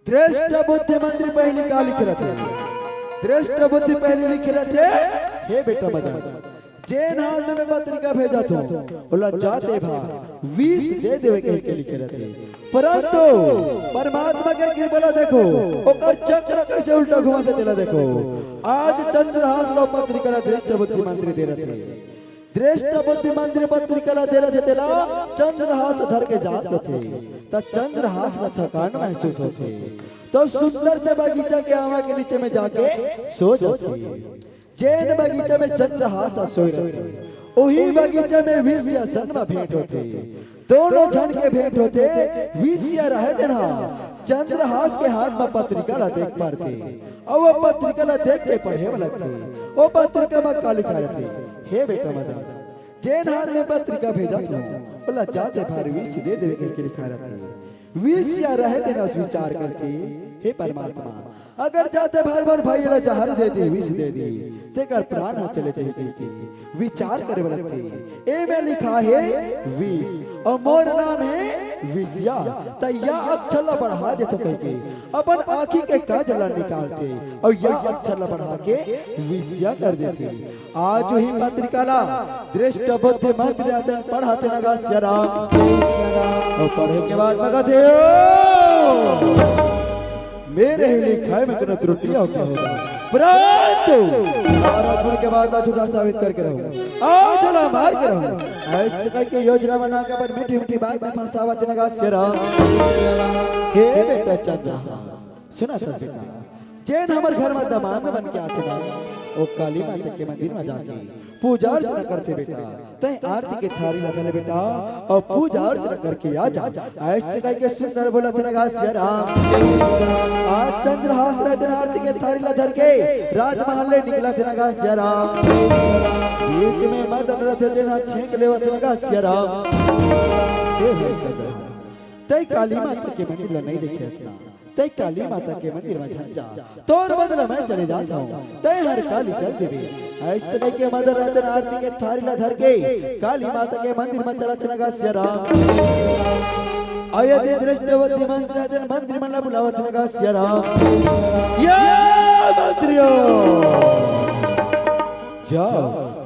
श्रेष्ठ बुद्धिमंत पहिली का लिखे रथे? श्रेष्ठ बुद्धिमंत पहिली लिखे रथे, "हे बेटा मदन, जेन हाथ म मैं पत्रिका भेजत हंव, ओला जाते भर वेश दे देबे," कहिके लिखे रथे। परंतु परमात्मा के कृपा ला देखो, ओकर चक्र कइसे उल्टा घुमाथे तेला देखो। आज चंद्रहास ला पत्रिका ला श्रेष्ठ बुद्धिमंत दे रथे। श्रेष्ठ बुद्धिमंत पत्रिका ला दे रथे तेला चंद्रहास धर के जात रथे। त चंद्रहास ला थकान महसूस होथे। त सुंदर से बगीचा के आमा के नीचे म जाके सो जाथे। जेन बगीचा म चंद्रहास ह सोय रथे, ओही बगीचा म वेश्या संग म भेंट होथे। दूनों झन के भेंट होथे। वेश्या रहे तेन ह चंद्रहास के हाथ म पत्रिका ला देख पारथे, अउ ओ पत्रिका ला देख के पढ़े म लगथे। ओ पत्रिका म का लिखाय रथे, "हे बेटा मदन, जेन हाथ म पत्रिका भेजत हंव, ओला जाते भर वेश दे देबे," कहिके लिखाय रथे। वेश्या रहे तेन ह विचार करथे, "हे परमात्मा, अगर जाते भर मोर भाई ला जहर दे दिही, वेश दे दिही, तेकर प्राण ह चले जाही," कहिके विचार करे बर लगथे। एमे लिखाय हे वेश, अउ मोर नाम हे वेश्या, त या अक्षर ला बढ़ा देथंव कहिके अपन आंखी के काजल ला निकालथे, अउ या अक्षर ला बढ़ा के वेश्या कर देथे। आज उही पत्रिका ला श्रेष्ठ बुद्धिमंत रतन पढ़थे नगा सियाराम। अउ पढ़े के बाद म कथे, "ओ, मेरे ही लिखाय म कोनो त्रुटि होगे होही, परंतु आज के बाद झूठा साबित करके रहूं, आज ला मार के रहूं।" अइसे कहिके योजना बना के अपन मीठी मीठी बात म फंसावत हे नगा सियाराम। हे बेटा चंद्रहास, सुनत हस बेटा, जेन हमर घर म दमांद बन के आथे ना, ओ काली माता के मंदिर म जाके पूजा अर्चना करथे बेटा। तैं आरती के थारी ला धर ले बेटा, अउ पूजा अर्चना करके आ जा। अइसे कहिके सुंदर बोलथे नगा सियाराम। आज चंद्रहास रतन आरती के थारी ला धर के राजमहल ले निकलथे नगा सियाराम। बीच म मदन रतन ह छेंक लेवथे नगा सियाराम। हे भाई चंद्रहास, तैं काली माता के मंदिर ला नइ देखे हस ना, तैं काली माता के मंदिर म झन जा, तोर बदला मैं चले जात हंव, तैं हर काली चल देबे। अइसे कहिके मदन रतन आरती के थारी ला धर के काली माता के मंदिर म चलथे नगा सियाराम। अउ ये दे श्रेष्ठ बुद्धिमंत रतन मंत्री मन ला बुलावथे नगा सियाराम। ये मंत्रियों, जाओ,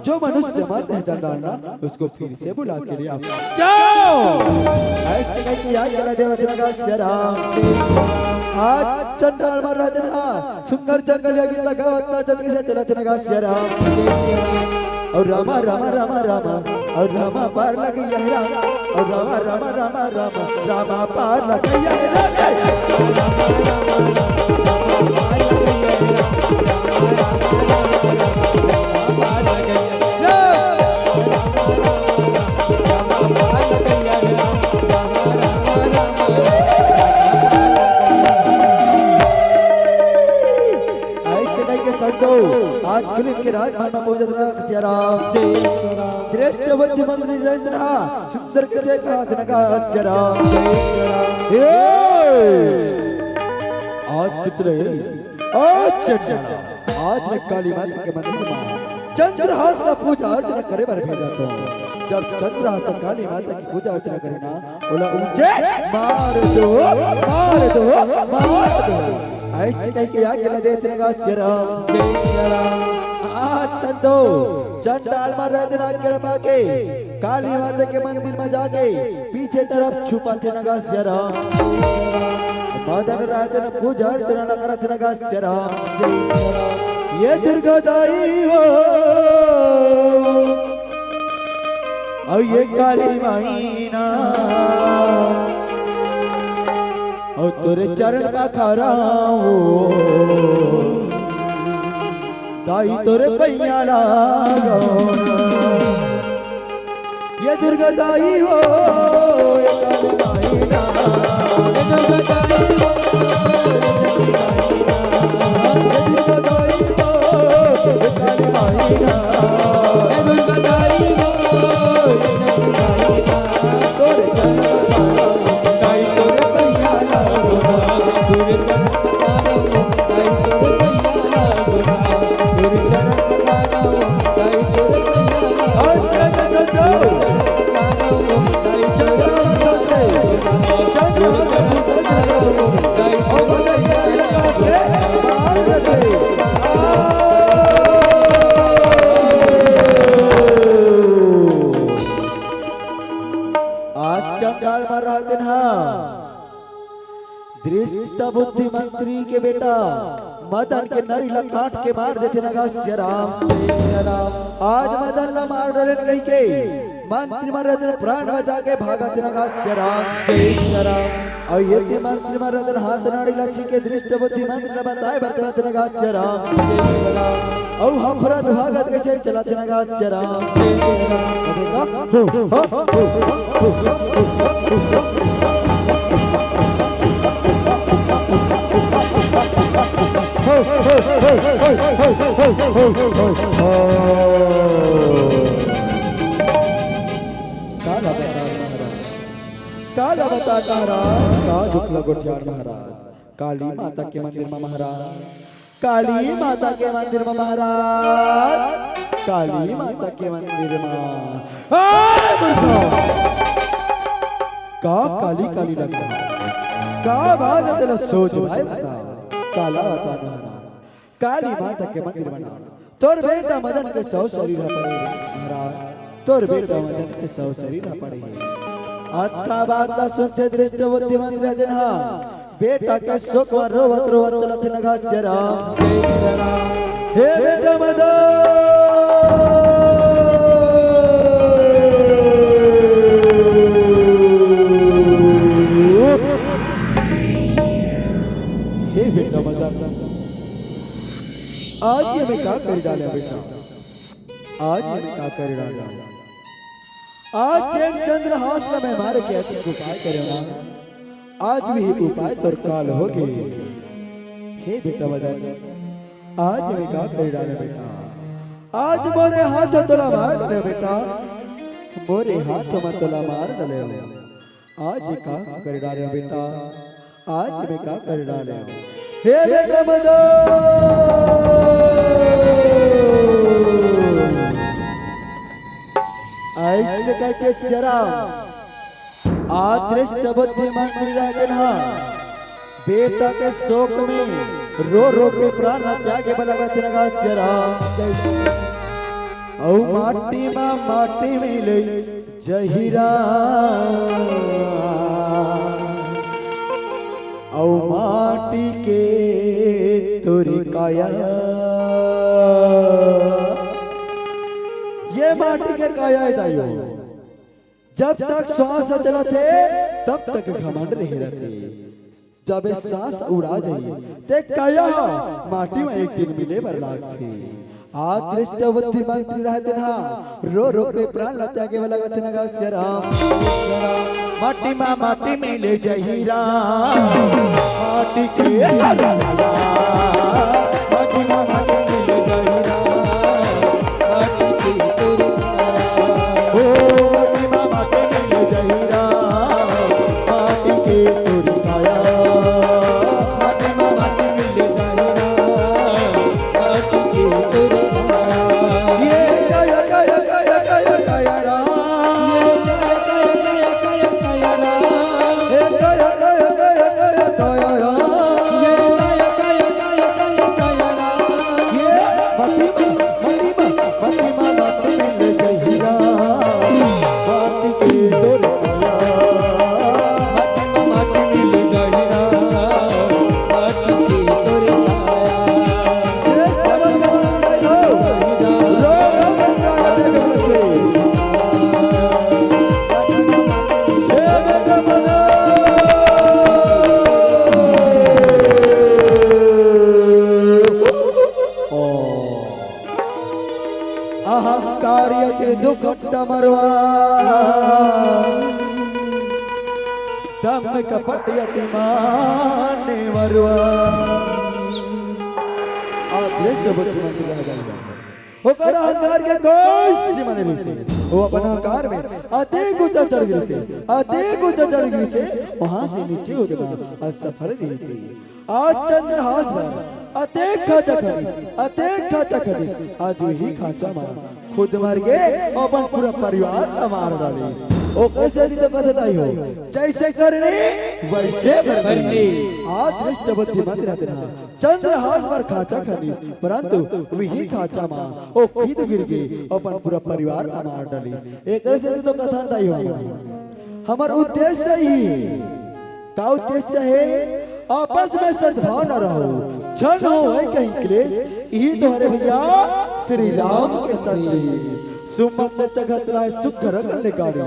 जो मनुष्य मर जाए चंडाल ना, उसको फिर से बुला के ले आओ। जाओ। अइसे कहिके आज्ञा ला देवथे नगा सियाराम। आज चंडाल मर रहे तेन ह सुंदर जंगल या गीत लगावत ना जल्दी से चलथे नगा सियाराम। अउ रामा, रामा, रामा, रामा, अउ रामा पार लगइया हे रामा, अउ रामा, रामा, रामा, रामा, रामा पार लगइया हे रामा। अइसे कहिके संतो, आज पुलिस के राजमहल म पहुंचत रहा सियाराम। श्रेष्ठ बुद्धिमंत नरेंद्र सुंदर के से कहाथे नगा सियाराम। ए! आज चित्र हे, आज चंडाल, आज मैं काली माता के मंदिर म चंद्रहास ला पूजा अर्चना करे बर भेजत हंव। जब चंद्रहास काली माता के पूजा अर्चना करे ना, ओला ऊंचे मार दो, मार दो, मार दो। अइसे कहिके आज्ञा ला देथे नगा सियाराम। आज संतो, चंडाल मन रहते ना कृपा के, काली माता के मंदिर में जाके पीछे तरफ छुपाथे नगा सिया राम। मदन रहते ना पूजा अर्चना ना करत नगा सिया राम। जय सिया राम। ये दुर्गा दाई हो, अउ ये काली माई ना, अउ तोरे चरण पखारा हो। दाई तोरे पैया लागो ना। ये दुर्गा दाई हो, ये काली माई ना। ये दुर्गा दाई हो, ये दुर्गा दाई हो, ये काली माई ना। ये दुर्गा दाई हो, ये काली माई ना। तोरे चरण पखारा हो, दाई तोरे पैया लागो ना। तोरे चरण आज चंडाल मार रहा दिन हा। दृष्ट बुद्धि मंत्री के बेटा मदन के नरी ला काट के मार देथे नगा सिया राम। आज मदन ला मार डरेन कहिके मंत्री मन रतन प्राण बचा के भागत नगा सिया राम। जय सिया राम। अउ ये मंत्री मन रतन हाथ नाड़ी ला छीके दृष्ट बुद्धि मंत्री ला बताए बर चलत नगा सिया राम। जय सिया राम। अउ हफरत भागत कइसे चलत नगा सिया राम। जय सिया राम। देखा? हो, हो, हो, हो। काला बता महाराज, काला बता महाराज, का दुख लगो ध्यान महाराज। काली माता के मंदिर में महाराज, काली माता के मंदिर में महाराज, काली माता के मंदिर में। ए मूर्ख! का काली काली लगा? का बात है तेला सोच भाई बता। काला बता महाराज, काली माता के मंदिर में ना। तोर बेटा मदन के सौ शरीर ह पड़े हे महाराज, तोर बेटा मदन के सौ शरीर ह पड़े हे। अतका बात ला सुनते दृष्ट बुद्धि मंत्री रतन हा बेटा के शोक में रोवत रोवत चलत हे नगा सिया राम। हे बेटा मदन, हे बेटा मदन, आज ये मैं का कर डाले बेटा, आज ये मैं का कर डाले। आज जेन चंद्रहास ला मैं मारे के अतिक उपाय करे ना, आज भी उपाय तोर काल होगे। हे बेटा मदन, आज मैं का कर डाले बेटा, आज मोरे हाथ तोला मार डाले बेटा, मोरे हाथ में तोला मार डाले। आज का कर डाले बेटा, आज मैं का कर डाले। हे बेटा मदन, ऐसे करके सिया राम, अदृष्ट बुद्धि मंत्री रतन हा बेटा के शोक में रो रो के प्राण त्यागे बर लगत नगा सिया राम। अउ माटी मा माटी मिले जहिरा, अउ माटी के तोरी काया, ये माटी के काया हे दाई हो। जब तक सांस चलत हे, तब तक घमंड रहे रथे। जब ये सांस उड़ा जाही, ते काया माटी में एक दिन मिले बर लागथे। अदृष्ट बुद्धि मंत्री रतन हा रो रो के प्राण ला त्यागे वाला कथे नगा सिया राम। माटी मा माटी मिले जहिरा, माटी के माटी मा माटी मिले जहिरा, माटी के तोरी ओ माटी मा माटी मिले जहिरा, माटी के तोरी काया। अहंकार अति दुख अट्ट मरवा, दंभ कपट अति मान मरवा। अदृष्ट बुद्धिमती रह गई। ओकर अहंकार के कोई सीमा नहीं रहिसे। वो अपन अहंकार में अतेक ऊंचा चढ़ गिरिसे, अतेक ऊंचा चढ़ गिरिसे, वहां से नीचे उतरना असफल रहिसे। आज चंद्रहास बर अतेक खांचा खनिस, अतेक खांचा खनिस, आज वही खांचा मा खुद मर गे, अपन पूरा परिवार ला मार डालिस। ओकर सेती तो कथन आय हो, जैसे करनी वैसे भरनी। आज दृष्ट बुद्धिमती रहितेन हा चंद्रहास बर खांचा खनिस, परंतु वही खांचा मा ओ खुद गिर गे, अपन पूरा परिवार ला मार डालिस। एकरे सेती तो कथन आय हो, हमर उद्देश्य ही हे। का उद्देश्य हे? आपस में सद्भाव न रहो, झन होवय कहीं क्लेश। इही तो हरे भैया श्री राम के संदेश। सुमन चघत लाय सुघर कल्याणकारी,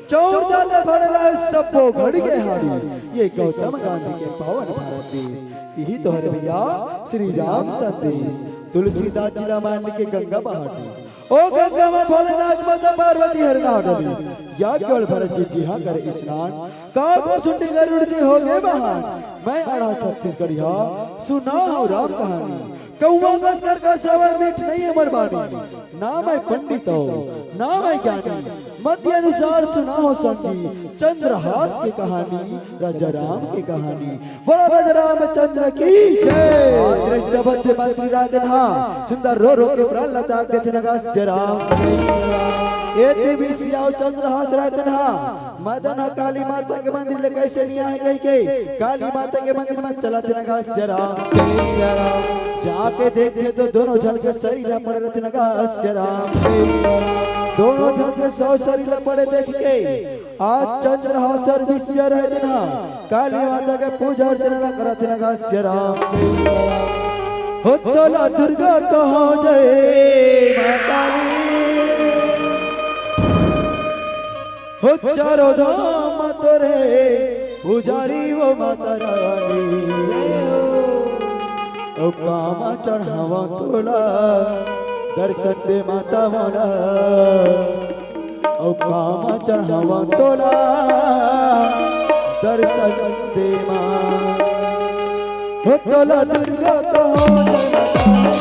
चौर दाने भर लाय सब्बो घड़ी के हारी। ये गौतम गांधी के पावन भारत देश। इही तो हरे भैया श्री राम संदेश। तुलसीदास जी ला मानिके गंगा बहा दीस। ओ गंगा मा भोलेनाथ माता पार्वती हर नहा डलिस। या केवल भरत जी जिहां करे स्नान। काग मा सुंडी गरुड़ जी होगे बहान। मैं आड़ा छत्तीसगढ़िया सुनाहूं राम कहानी। कौवा कस कर का सबर मीठ नहीं हमर बानी। ना मैं पंडित हूं, ना मैं ज्ञानी। मति अनुसार सुनाहूं संगी चंद्रहास के कहानी, राजा राम के कहानी। बोला राजा रामचंद्र की जय। अदृष्ट बुद्धिमती रहितेन हा, सुंदर रो रो के प्राण ला त्याग देथे नगा सिया राम। ए देवी सिया चंद्रहास रहितेन हा, मदन हा काली माता के मंदिर ले कैसे नइ आय कहिके, काली माता के मंदिर मा चलथे नगा सिया राम। जाके देखथे तो दोनों झन के शरीर पड़े रहिथे नगा सिया राम। दोनों झन के शव शरीर पड़े देख के आज चंद्रहास अउ सिया रहितेन हा काली माता के पूजा अर्चना ला करथे नगा सिया राम। हो तोला दुर्गा कहो जय मां काली, हो चारों धाम तोरे पुजारी वो माता रानी। ओ कामा चढ़ावा तोला दर्शन दे माता मोला। अउ कामा चढ़ावा तोला दर्शन दे मां। हो तोला दुर्गा कहो जय मां काली,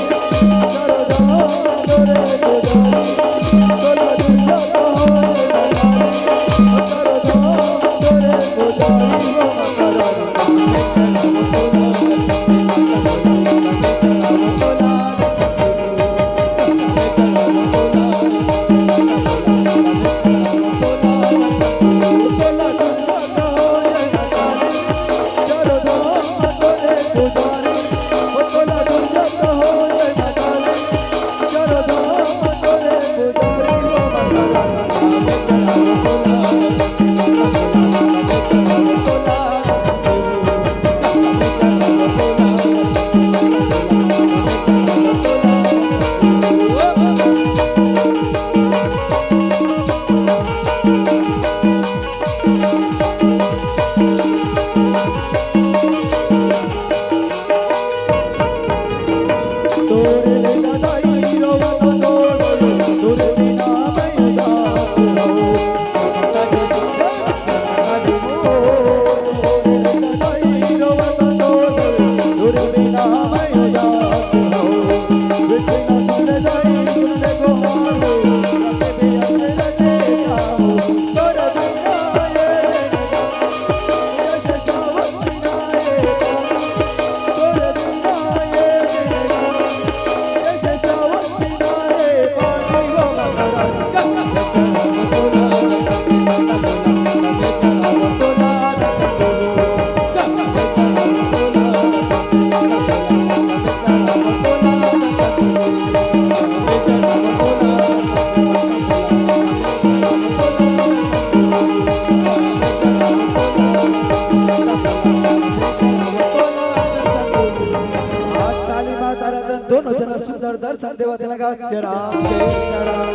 शारदा तोरे पुजारी। तोला दुर्गा कहो जय मां काली, शारदा तोरे पुजारी।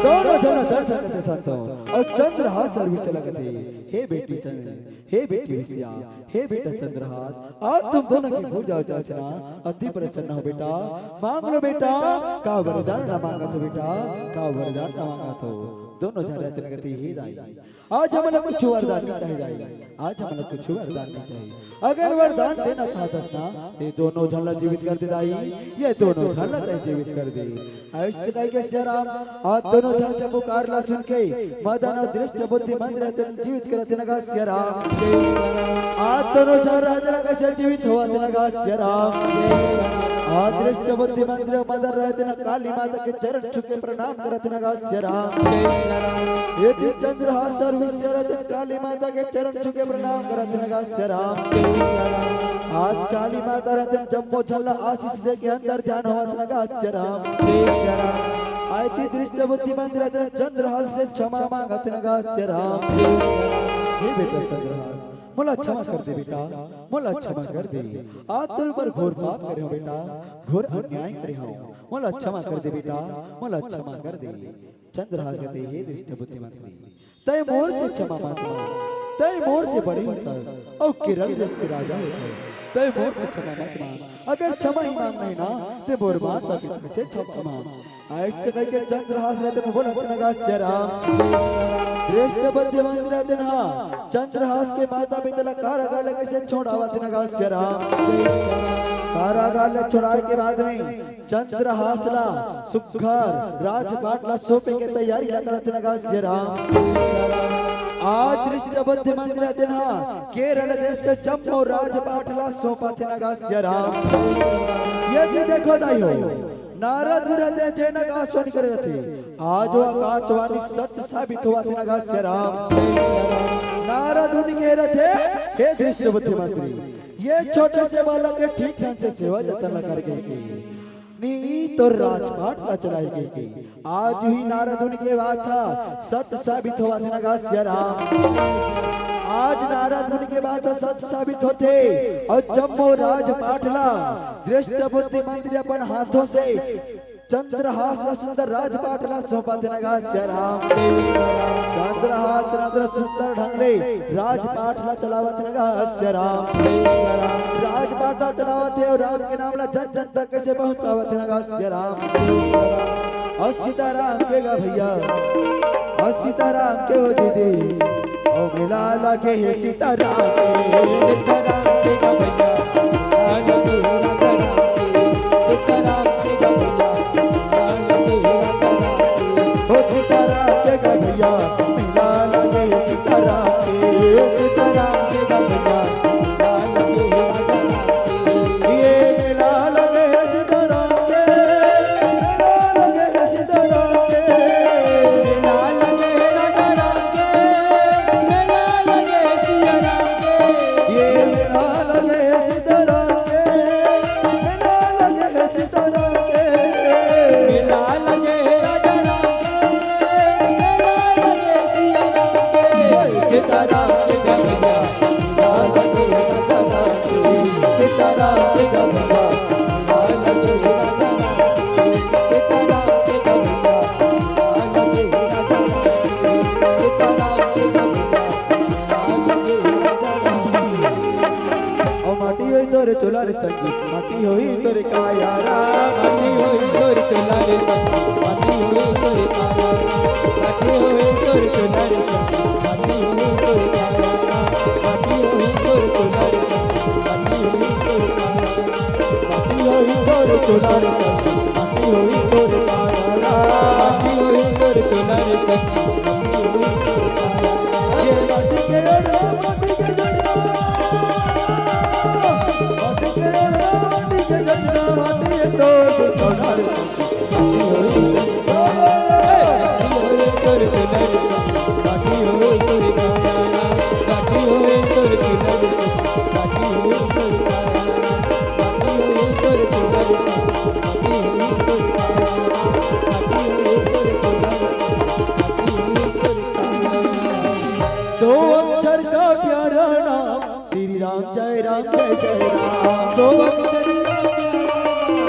दोनों झन दर्शन देथे संतो, अउ चंद्रहास अउ विषया लगथे, हे बेटी चंद्र, हे बेटी विषया, हे बेटा चंद्रहास, आज तुम दोनों के पूजा अर्चना, अति प्रसन्न हों बेटा। मांग लो बेटा, का वरदान ला मांगत हो बेटा, का वरदान ला मांगत हो। दोनों झन रहिथे लगथे, हे दाई, आज हमन ला कुछ वरदान नइ चाही दाई, आज हमन ला कुछ वरदान नइ चाही। अगर वरदान देना चाहत हस ना, त ए दोनों झन ला जीवित कर दे दाई, ए दोनों झन ला तैं जीवित कर दे। अइसे कहिके सिया राम, आज दोनों झन के पुकार ला सुन के मदन अउ दृष्ट बुद्धि मंद रहिथे तेन जीवित करत हे न गा सिया राम। आज दोनों झन रहिथे न गा सिया जीवित होवत हे न गा सिया राम। आज दृष्ट बुद्धि मंद मदन रहिथे न काली माता के चरण छू के प्रणाम करत हे न गा सिया राम। ए दिन चंद्रहास अउ विषया रहिथे काली माता के चरण छू के प्रणाम करत हे न गा सिया राम। आज काली माता रहिथे जम्मो झन ला आशीष दे के अंतर ध्यान होवत हे न गा सिया राम। अति दृष्ट बुद्धि मंद रहिथे चंद्रहास से क्षमा मांगत हे न गा सिया राम। हे बेटा चंद्रहास, मोला क्षमा कर दे बेटा, मोला क्षमा कर दे। आज तोर ऊपर घोर पाप करे हों बेटा, घोर अन्याय करे हों, मोला क्षमा कर दे बेटा, मोला क्षमा कर दे। चंद्रहास कहिथे, हे दृष्ट बुद्धि मंद, तैं मोर से क्षमा मत मांग, तैं मोर से बड़े होथस, अउ केरल देश के राजा होथस, तैं मोर से क्षमा मत मांग। अगर क्षमा ही मांगना हे ना, त मोर माता पिता से क्षमा मांग। अइसे कहिके चंद्रहास रहिथे न बोलत हे न गा सिया राम। दृष्ट बुद्धि मंद रहिथे न, चंद्रहास के माता पिता ला कारागार ले कइसे छोड़ावत हे न गा सिया राम। कारागार ले छोड़ाए के बाद में चंद्रहास ला सुघर राजपाट ला सौंपे के तैयारी ला करत हे न गा सिया राम। आज दृष्ट बुद्धि मंद रहिथे न, केरल देश के जम्मो राजपाट ला सौंपत हे न गा सिया राम। ए दे देखो दाई हो, नारद मुनि रहिथे जेन आकाशवाणी करे रहिथे, आज ओ आकाशवाणी सत्य साबित होवत हे न गा सिया राम। नारद मुनि कहे रहिथे, हे दृष्ट बुद्धि मंद, ए छोटे से बालक के ठीक ढंग से सेवा जतन ला करे कहिके, नी तोर राजपाट ला चलाए कहिके। आज ही नारद मुनि के बात ह सत्य साबित होवत हे न गा सिया राम। आज नारद मुनि के बात ह सत्य साबित होथे अउ जम्मो राजपाट ला दृष्ट बुद्धि मंद अपन हाथों से चंद्रहास ला सुंदर राजपाट ला सौंपत हे न गा सिया राम। चंद्रहास सुंदर ढंग ले राजपाट ला चलावत हे न गा सिया राम। राजपाट ला चलावत हे अउ राम के नाम ला जन जन तक कइसे पहुंचावत हे न गा सिया राम। अउ सीताराम के गा भइया, अउ सीताराम के हो दीदी, अउ मेला लगे हे सीताराम के। सीताराम के गा भइया, सीताराम के गा भइया, सीताराम के गा भइया, सीताराम के गा भइया। ओ सीताराम के गा भइया, मेला लगे हे सीताराम के। सीताराम के गा भइया, मेला लगे हे राजा राम के। ए मेला लगे हे सीताराम के, मेला लगे हे सीताराम के। मेला लगे हे राजा राम के, मेला लगे हे सिया राम के। ए मेला लगे हे सीताराम के, मेला लगे हे सीताराम के। मेला लगे हे राजा राम के, मेला लगे हे सिया राम के। सीताराम के गा भइया, सीताराम के गा भइया, ओ माटी होई तोर चोला रे संगी, माटी होई तोर काया राम। माटी होई तोर चोला रे संगी, माटी होई तोर काया राम। माटी होई तोर चोला रे संगी, माटी होई तोर काया राम। माटी होई तोर चोला रे संगी, माटी होई तोर काया राम। माटी होई तोर चोला रे संगी, माटी होई तोर काया राम। माटी होई तोर चोला रे संगी, माटी होई तोर काया राम। ये माटी के ओढ़, माटी के जंगल, माटी के ओढ़, माटी के जंगल, माटी ये तोर चोला रे संगी। दो अक्षर का प्यारा नाम श्री राम, जय राम, जय जय राम। दो अक्षर का प्यारा नाम श्री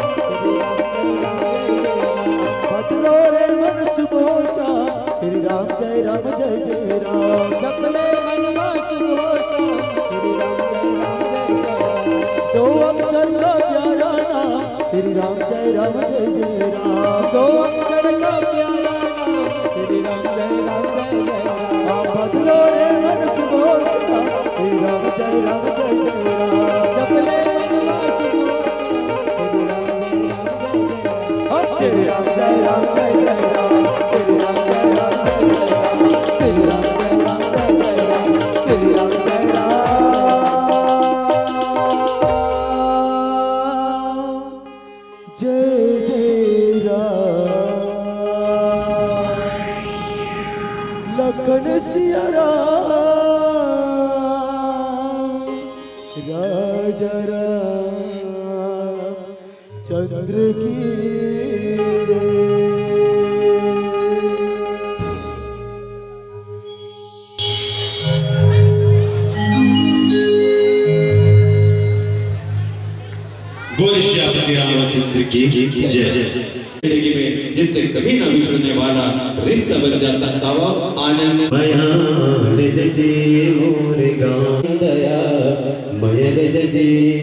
राम, जय राम। बदलो रे मन होसा, श्री राम जय राम जय जय राम। जपले मनवा सुख होसा, श्री राम जय राम जय जय राम। दो अक्षर का प्यारा नाम, श्री राम जय राम जय जय राम। दो अक्षर का प्यारा नाम, श्री राम जय राम जय जय राम। आप बदलो रे मन सुख होसा, श्री राम जय राम जय जय राम। जपले मनवा सुख होसा, श्री राम जय राम जय जय राम। श्री राम जय राम जय जय राम, श्री राम जय राम जय जय राम, श्री राम जय राम जय जय राम, श्री राम जय राम। जय जय राम, लखन सिया राम, राजा राम। चंद्र की जय। बोल सियापति रामचंद्र की जय। जिंदगी में जिनसे कभी ना बिछड़ने वाला रिश्ता बन जाता है। आओ आनंद। मया ले जय जय मोरे गाँव दया, मया ले जय जय।